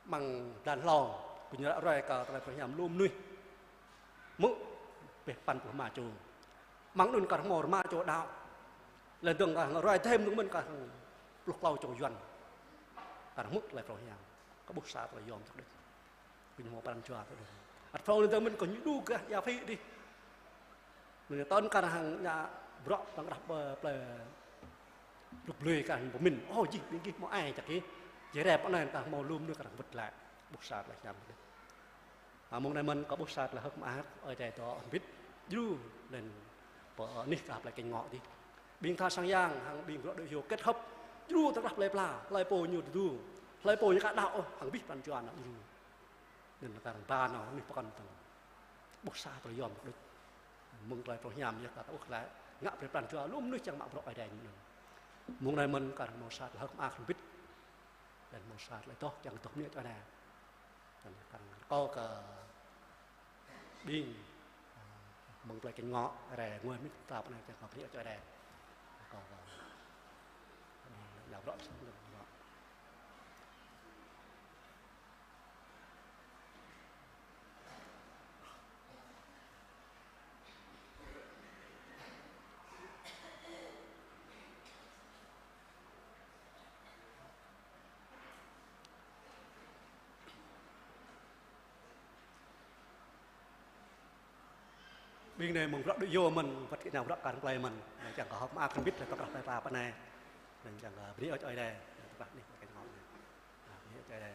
Amăng blan hlâo, kơ ñu ră ruai kơ tơlơi phrâo hiam lŏm mơnuih. Hmư̆ pĕ păn pluh rơma čô. Amăng anŭn kar hmâo rơma čô đaŏ. Laih dơ̆ng kar hăng ruai thêm dơ̆ng mơ̆n kar hăng pluh klâo čô Yuan. Kar hmư̆ tơlơi phrâo hiam. Kâo ƀuh sa tơlơi yom sŏk đôč. Kơ ñu hmâo pran jua tơlơi. Ăt phrâo laih dơ̆ng mơ̆n kơ ñu đu gah ia phi dih. Anŭn yơh tơl kar hăng ngă bruă pơrăng đah pơ plei Ruk lui kar hăng pơmĭn. Ơ, jih, ƀing gih hmâo ai čăk gih. Jih rai pơ anai kar hmâo lŏm anai kar hăng wơ̆t glaĭ. Ƀuh sa tơlơi hiam. A, mơ̆ng anai mơ̆n kâo ƀuh sa tơlơi hơ̆k mơak, Ơi Adai dŏ hơbĭt. Djru, laih anŭn pơ anih kơ plei kĕnh ngŏ dih. Ƀing tha sang yang, hăng ƀing bruă dŏ hyu kết hợp. Djru tơkrah plei pla, hlơi pô ñu tơdu. Hlơi pô ñu ka đaŏ ôh, hăng abih pran jua anŭn djru. Anŭn kar hăng ba nao anih pơkŏn tơ̆ng. Ƀuh sa tơlơi yom đôč. Mơ̆ng tơlơi phrâo hiam yơh kar ta ƀuh glaĭ. Ngă brơi pran jua lŏm mơnuih čang mă bruă Ơi Adai anŭn. Mơ̆ng anai mơ̆n kar hmâo sa tơlơi hơ̆k mơak hơbĭt. Laih hmâo sa tơlơi adoh čang adoh mơñă tơ anai. Kar hăng kâo kơ ƀing, a, mơ̆ng plei kĕnh ngŏ, rai ngui mĭt ta pơ anai čang kơ bơni Ơi Adai. Kâo kơ ƀing đaŏ bruă sĭt. Jing anai mơ̆ng bruă đuaĭ yua mơ̆n, wơ̆t kơ anai bruă kar plei mơ̆n. Anai čang kơ hơ̆k mơak kơ ƀĭt lĕ tơkrah plei pla pơ anai. Anai čang kơ bơni ơi Adai. Anai tơkrah anai kơ kơnong anai. Anai bơni ơi Adai.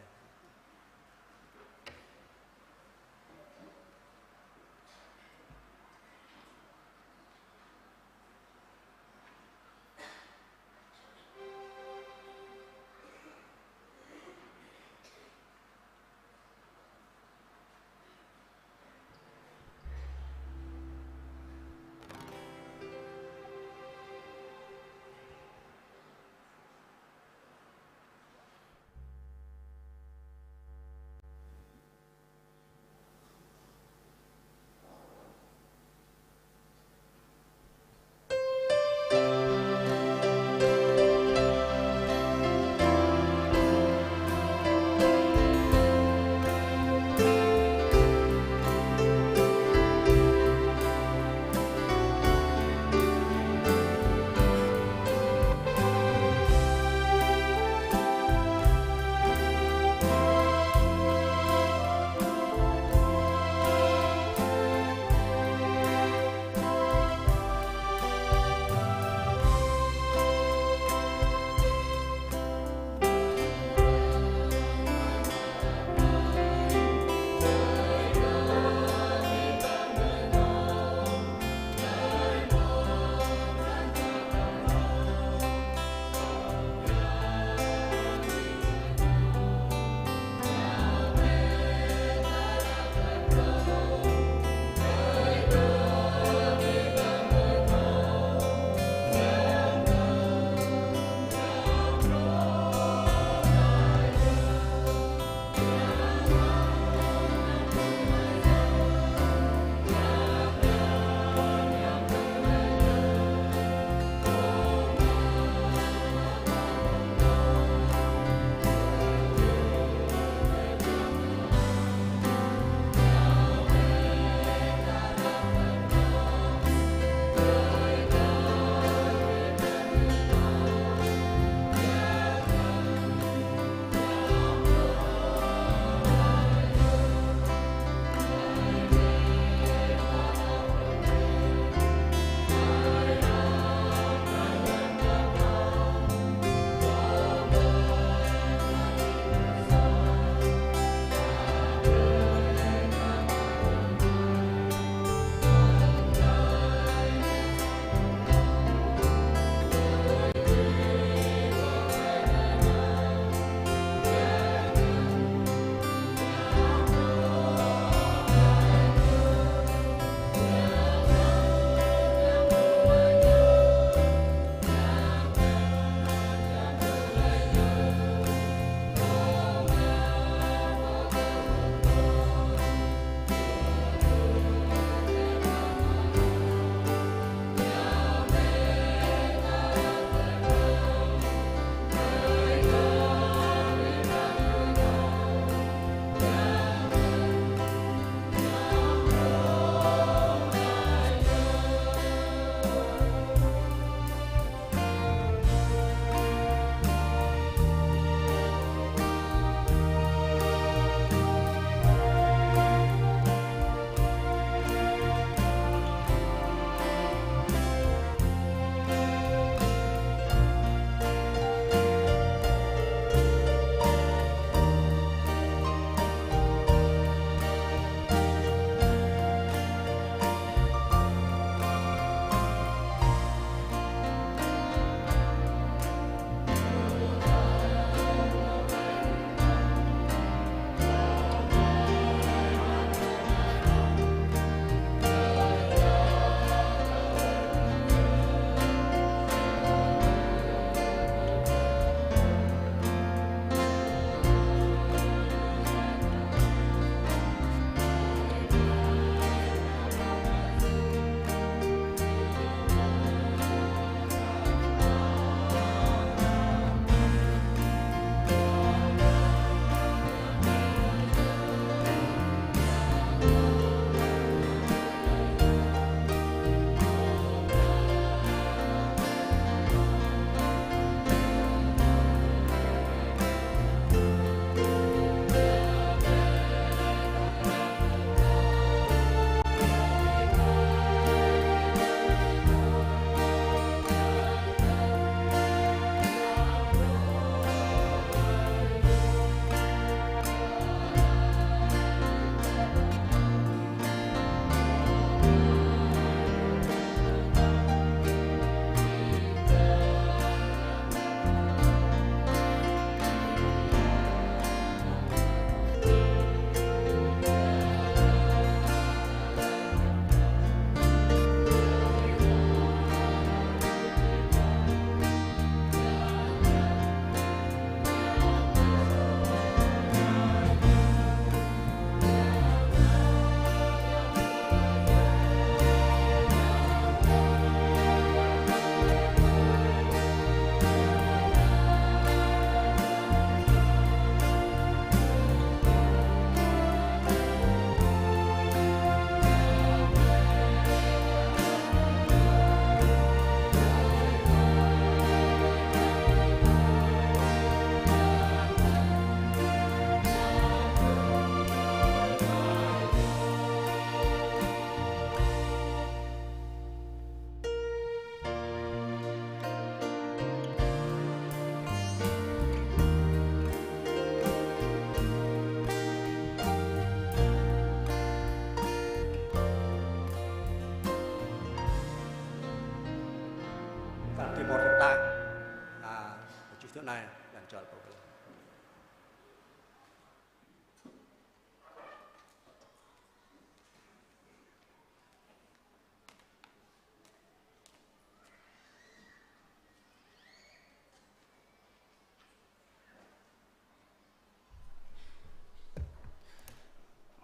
Ai, đang čol pô pơlă.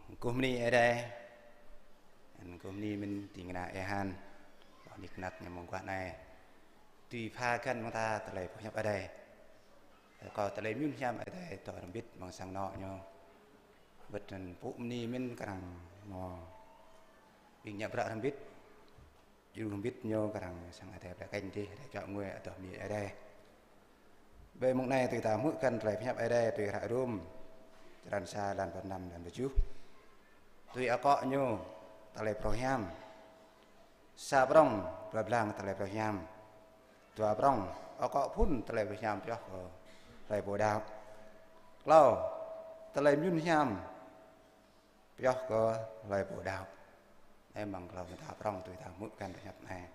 Kơkuh bơni Ơi Adai. Kơkuh bơni mơ̆n ding kơna Ơi Han. Ƀơi anai kơnăt ñu mơguah anai. Tui pha găn mơ̆ng ta tơlơi pơhiăp Ơi Adai. Rơkâo tơlơi mơyun hiam Ơi Adai dŏ hrŏm hơbĭt amăng sang anŏ ñu. Wơ̆t anŭn pŭ bơni mơ̆n kơ arăng hmâo ƀing ngă bruă hrŏm hơbĭt. Djru hơbĭt ñu kơ arăng sang Ơi Adai plei kĕnh dih, Ơi Adai čuă ngui adoh bơni Ơi Adai. Ƀơi mông anai tui ta hmư̆ găn tơlơi pơhiăp Ơi Adai tui hră Rôm, črăn sa, lan păn năm, lan pơjuh. Tui akŏ ñu tơlơi phrâo hiam. Sa prŏng, blah blang tơlơi phrâo hiam. Dua prŏng, akŏ phŭn tơlơi phrâo hiam pioh kơ hlơi pô đaŏ. Klâo, tơlơi mơyun hiam pioh kơ hlơi pô đaŏ. Anai mơ̆ng klâo mơta prŏng tui ta hmư̆ găn pơhiăp anai.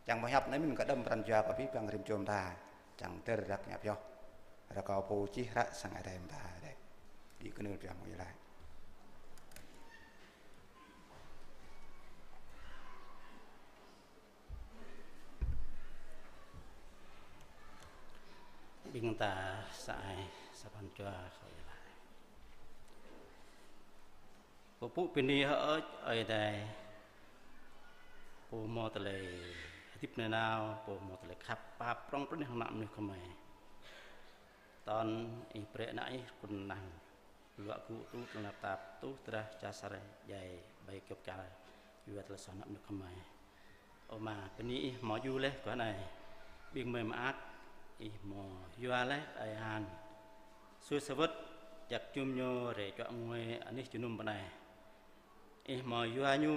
Čang pơhiăp anai mơ̆n kơđŏm pran jua kơ abih bang rĭm čô mơta. Čang dơ̆r răk ngă pioh. Rơkâo pô čih hră sang Ơi Adai mơta Ơi Adai. Đĭ kơnưl pioh mơ̆ng iâu laĭ. Ƀing ta sa ai sa pran jua kơ iâu laĭ. Pơpŭ bơni hơơč Ơi Adai, Pô hmâo tơlơi hơdip nanao, Pô hmâo tơlơi khăp pap prŏng pơnĭt hăng ană mơnuih gơmơi. Tơl Ih brơi Ană Ih kơnang luă gŭ truh tơlơi tap tuh drah čar sa djai ƀơi kơyâo čar yua tơlơi soh ană mơnuih gơmơi. Ơ Ama, bơni Ih hmâo djru laih guah anai. Ƀing gơmơi mơak, Ih hmâo yua laih Ơi Han. Sui sa wơ̆t, jak jum ñu rai čuă ngui anih jơnum pơ anai. Ih hmâo yua ñu,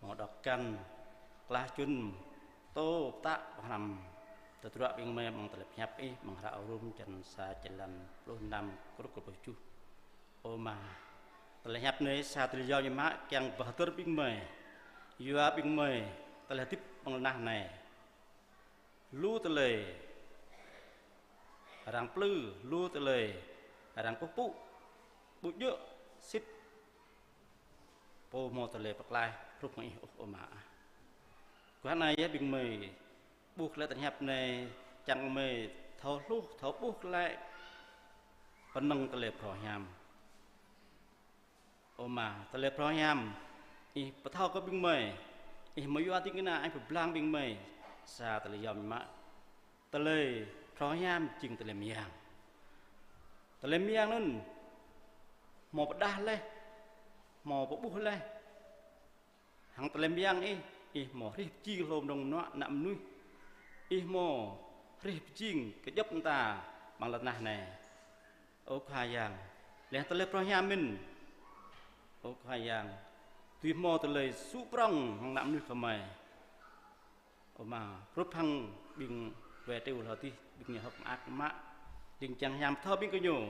hmâo đŏk găn, klah čun, pơtô pơtă pơhrăm. Tơdruă ƀing gơmơi amăng tơlơi pơhiăp Ih, amăng hră Rôm črăn sa, črăn pluh năm truh kơ pluh tơjuh. Ơ Ama, tơlơi pơhiăp anai sa tơlơi yôm biă mă kiăng pơhơdơr ƀing gơmơi. Yua ƀing gơmơi tơlơi hơdip amăng lŏn tơnah anai. Lu tơlơi arăng plư, lu tơlơi arăng kơkuh pơpŭ, ƀu djơ̆ sĭt Pô hmâo tơlơi pơklaih hrup hăng Ih ôh, ơ Ama ah. Guah anai yơh ƀing gơmơi ƀuh glaĭ tơlơi pơhiăp anai, čang gơmơi thâo hluh, thâo ƀuh glaĭ kơnơ̆ng tơlơi phrâo hiam. Ơ Ama, tơlơi phrâo hiam Ih pơthâo kơ ƀing gơmơi, Ih hmâo yua ding kơna Ih pơblang ƀing gơmơi sa tơlơi yôm biă mă. Tơlơi phrâo hiam jing tơlơi mơyang. Tơlơi mơyang anŭn hmâo pơdah laih, hmâo pơƀuh laih. Hăng tơlơi mơyang Ih, Ih hmâo hrih pơjing hlô mơnơ̆ng mơnuă ană mơnuih. Ih hmâo hrih pơjing kơ djŏp mơta amăng lŏn tơnah anai. Ơ Khua Yang, laih tơlơi phrâo hiam mơ̆n. Ơ Khua Yang, tui hmâo tơlơi sŭ prŏng hăng ană mơnuih gơmơi. Ơ Ama, hrup hăng ƀing wai triu hlâo adih, ƀing ñu hơ̆k mơak mă, ƀing čang hiam pơthâo ƀing gơñu.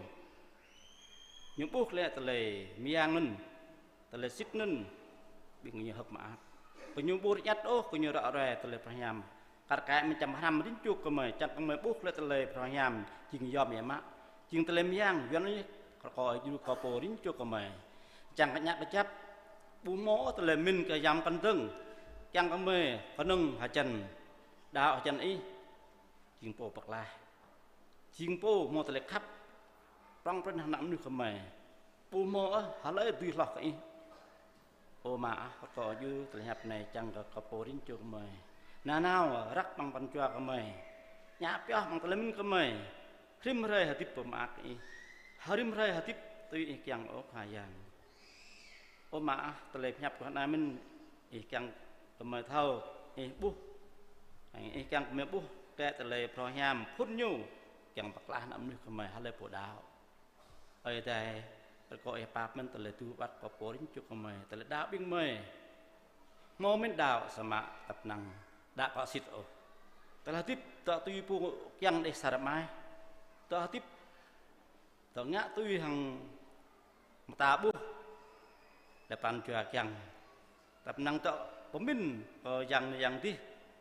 Ñu ƀuh glaĭ tơlơi mơyang anŭn, tơlơi sĭt anŭn, ƀing gơñu hơ̆k mơak. Gơñu ƀu rơñăt ôh, gơñu ră ruai tơlơi phrâo hiam. Kar kaĭ mơ̆ng čang pơhrăm rĭm čô gơmơi, čang gơmơi ƀuh glaĭ tơlơi phrâo hiam, jing yôm biă mă. Jing tơlơi mơyang, Yuan anai kơ kơ djru kơ pô rĭm čô gơmơi. Čang kơ ngă kơjăp, ƀu hmâo tơlơi pơmĭn kơ yang pơkŏn dơ̆ng. Čang gơmơi kơnơ̆ng hơjăn, đaŏ hơjăn Ih, jing Pô pơklaih. Jing Pô hmâo tơlơi khăp prŏng pơnĭt hăng ană mơnuih gơmơi. Ƀu hmâo ôh hlơi dưi hloh kơ Ih. Ơ Ama ah, rơkâo djru tơlơi pơhiăp anai čang kơ kơ pô rĭm čô gơmơi. Nanao răk amăng pran jua gơmơi. Ngă pioh amăng tơlơi pơmĭn gơmơi. Rĭm hrơi hơdip pơmơak Ih. Rĭm hrơi hơdip tui Ih kiăng, ơ Khua Yang. Ơ Ama ah, tơlơi pơhiăp guah anai mơ̆n Ih kiăng gơmơi thâo, Ih ƀuh. Ih kiăng gơmơi ƀuh, kơ tơlơi phrâo hiam phŭn ñu kiăng pơklaih ană mơnuih gơmơi, hlơi pô đaŏ. Ơi Adai, rơkâo Ih pap mơ̆n tơlơi tŭ ƀăt kơ pô rĭm čô gơmơi, tơlơi đaŏ ƀing gơmơi. Hmâo mơ̆n đaŏ samơ̆ tăp năng đaŏ kơ sĭt ôh. Tơlơi hơdip dŏ tui pô kiăng đeh sa rơmai. Dŏ hơdip dŏ ngă tui hăng mơta ƀuh, lĕ pran jua kiăng. Tăp năng dŏ pơmĭn kơ yang anai yang adih,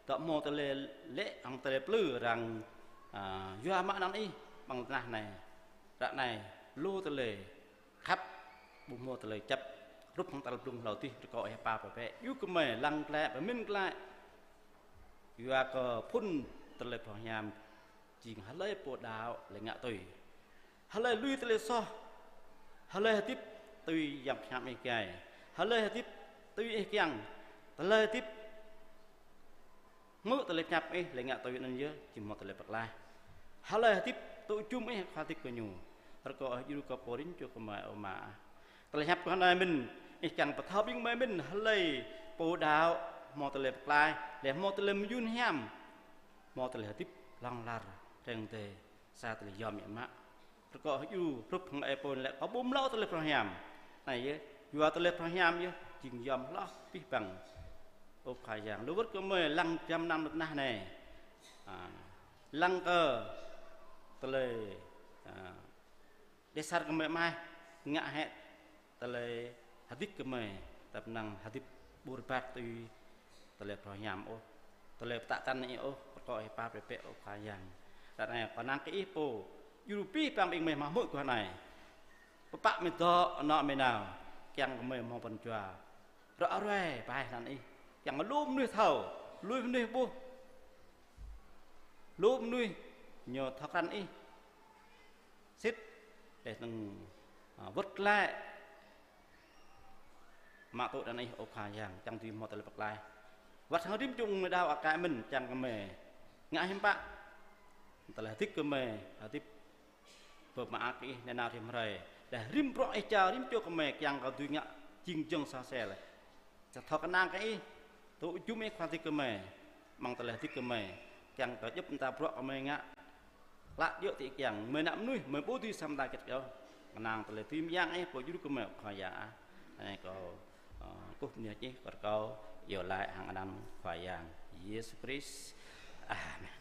dŏ hmâo tơlơi lĕ hăng tơlơi plư arăng A, yua mă anăn ih amăng tơnah anai, ră anai lu tơlơi khăp, ƀu hmâo tơlơi čăp, hrup hăng tal blung hlâo adih, rơkâo ih pap pơpĕ, yua gơmơi lăng glaĭ, pơmĭn glaĭ. Yua kơ phŭn tơlơi phrâo hiam jing hlơi pô đaŏ lĕ ngă tui. Hlơi lui tơlơi soh, hlơi hơdip tui Yang Bơngăt Hiam ih kiăng, hlơi hơdip tui ih kiăng, tơlơi hơdip hmư̆ tơlơi pơhiăp ih lĕ ngă tui anŭn yơh, jing hmâo tơlơi pơklaih. Hlơi hơdip tŭ jum ih khua hơdip kơ ñu. Rơkâo ih djru kơ pô rĭm čô gơmơi ơ Ama. Tơlơi hiăp kơ anai mơ̆n, ih kiăng pơthâo ƀing gơmơi mơ̆n, hlơi pô đaŏ hmâo tơlơi pơklaih, lĕ hmâo tơlơi mơyun hiam, hmâo tơlơi hơdip hlŏng lar, reng dê, sa tơlơi yom biă mă. Rơkâo ih djru hrup hăng ơi Pôl lĕ kâo ƀu mlâo tơlơi phrâo hiam. Anai yơh, yua tơlơi phrâo hiam yơh, jing yom hloh abih bang. Ơ Khua Yang, lu wơ̆t gơmơi lăng giăm anăn mơ̆ng tơnah anai. A, lăng kơ tơlơi, a, dêh asar gơmơi amai, ngă hĕ tơlơi hơdip gơmơi, tơpă năng hơdip ƀu rơbat tui tơlơi phrâo hiam ôh, tơlơi pơtă tăn ih ôh, rơkâo ih pap pơpĕ ơ Khua Yang. Ră anai kâo kơnang kơ ih pô djru abih bang ƀing gơmơi hmư̆ guah anai. Pơpă mơ̆ dŏ anŏ mơ̆ nao, kiăng gơmơi hmâo pran jua ră ruai ƀai anăn ih. Kiăng lu mơnuih thâo, lu mơnuih ƀuh, lu mơnuih ñu thâo krăn ih. Sĭt, dêh năng, a, wơ̆t glaĭ mă tŭ anăn ih ơ Khua Yang, čang dưi hmâo tơlơi pơklaih. Wơ̆t hăng rĭm čô gơmơi đaŏ aka mơ̆n, čang gơmơi ngă hiư̆m pă. Tơlơi hơdip gơmơi, hơdip pơmơak kơ ih nanao rĭm hrơi. Lĕ rĭm bruă ih čar, rĭm čô gơmơi kiăng kơ dưi ngă jing jơ̆ng soh sel. Sa thâo kơnang kơ ih, tŭ jum ih khua hơdip gơmơi, amăng tơlơi hơdip gơmơi, kiăng kơ djŏp mơta bruă gơmơi ngă klă djơ̆ tui kiăng, gơmơi ană mơnuih, gơmơi ƀu dưi sa mơta hơget ôh. Kơnang tơlơi dưi mơyang ih, pô djru gơmơi Khua Yang ah. Anai kâo, ơ, kơkuh bơni hơơč ih, kâo rơkâo iâu laĭ hăng anăn Khua Yang Yêsu Krist. Amen.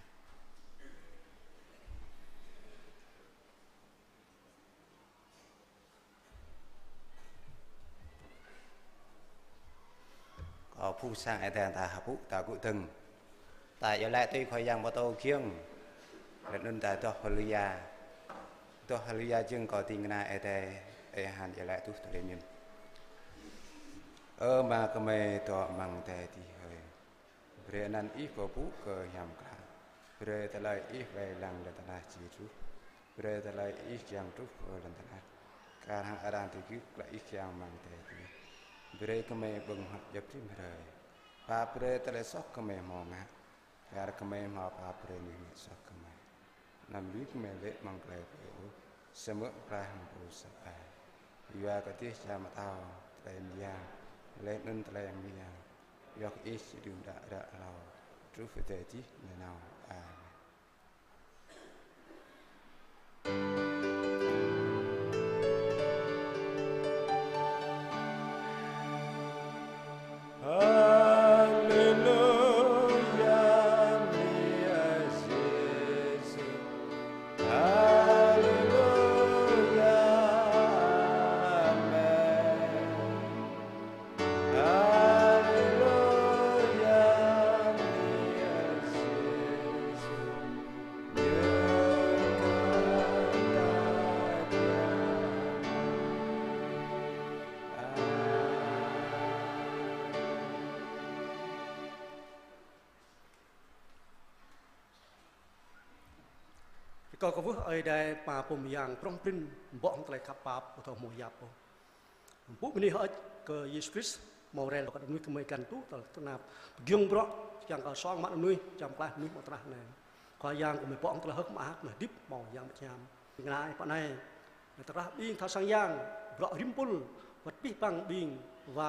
Kâo phung sang Ơi Adai ta hơpŭ ta gŭ dơ̆ng. Ta iâu laĭ tui Khua Yang pơtô giŏng. Laih anŭn ta dŏ haleluya. Dŏ haleluya jing kâo ding kơna Ơi Adai, ơi han iâu laĭ tuh tơlơi mĭn. Ơ Ama gơmơi dŏ amăng adai adih hơi. Brơi anăn ih pơpŭ kơ hiam klă. Brơi tơlơi ih wai lăng lŏn tơnah či truh. Brơi tơlơi ih kiăng truh pơ lŏn tơnah. Kar hăng arăng tơgŭ tơlơi ih kiăng amăng adai adih. Brơi gơmơi ƀơ̆ng huă djŏp rĭm hrơi. Pap brơi tơlơi soh gơmơi hmâo ngă. Kar gơmơi hmâo pap brơi mơnuih ngă soh gơmơi. Anăm lui gơmơi lê̆ amăng tơlơi pơhiăp ôh, samơ̆ pơklaih hăng pô sa ƀai. Yua kơ dêh čar pơtao, tơlơi mơyang, laih anŭn tơlơi mơyang. Yua kơ ih či dưi đaŏ ră hlâo, truh pơ adai adih nanao. Amen. Haleluya, mơyang Yêsu. Haleluya, amen. Haleluya, mơyang Yêsu. Rơkâo kơ wơ̆t Ơi Adai Ama pô mơyang prŏng prin, bŏ hăng tơlơi khăp pap, ƀu thâo hmâo yap ôh. Pŭ bơni hơơč kơ Yêsu Krist, hmâo rai lŏ kơ mơnuih gơmơi găn tuh, tơl tơnap pơgiŏng bruă, kiăng kơ song mă mơnuih, čăm klaih mơnuih amăng tơnah anai. Khua Yang gơmơi pŏk tơlơi hơ̆k mơak, tơlơi hơdip hmâo Yang Bơngăt Hiam. Ngă ih pơ anai, tơdah ƀing tha sang Yang, bruă rĭm pul, wơ̆t abih bang ƀing wa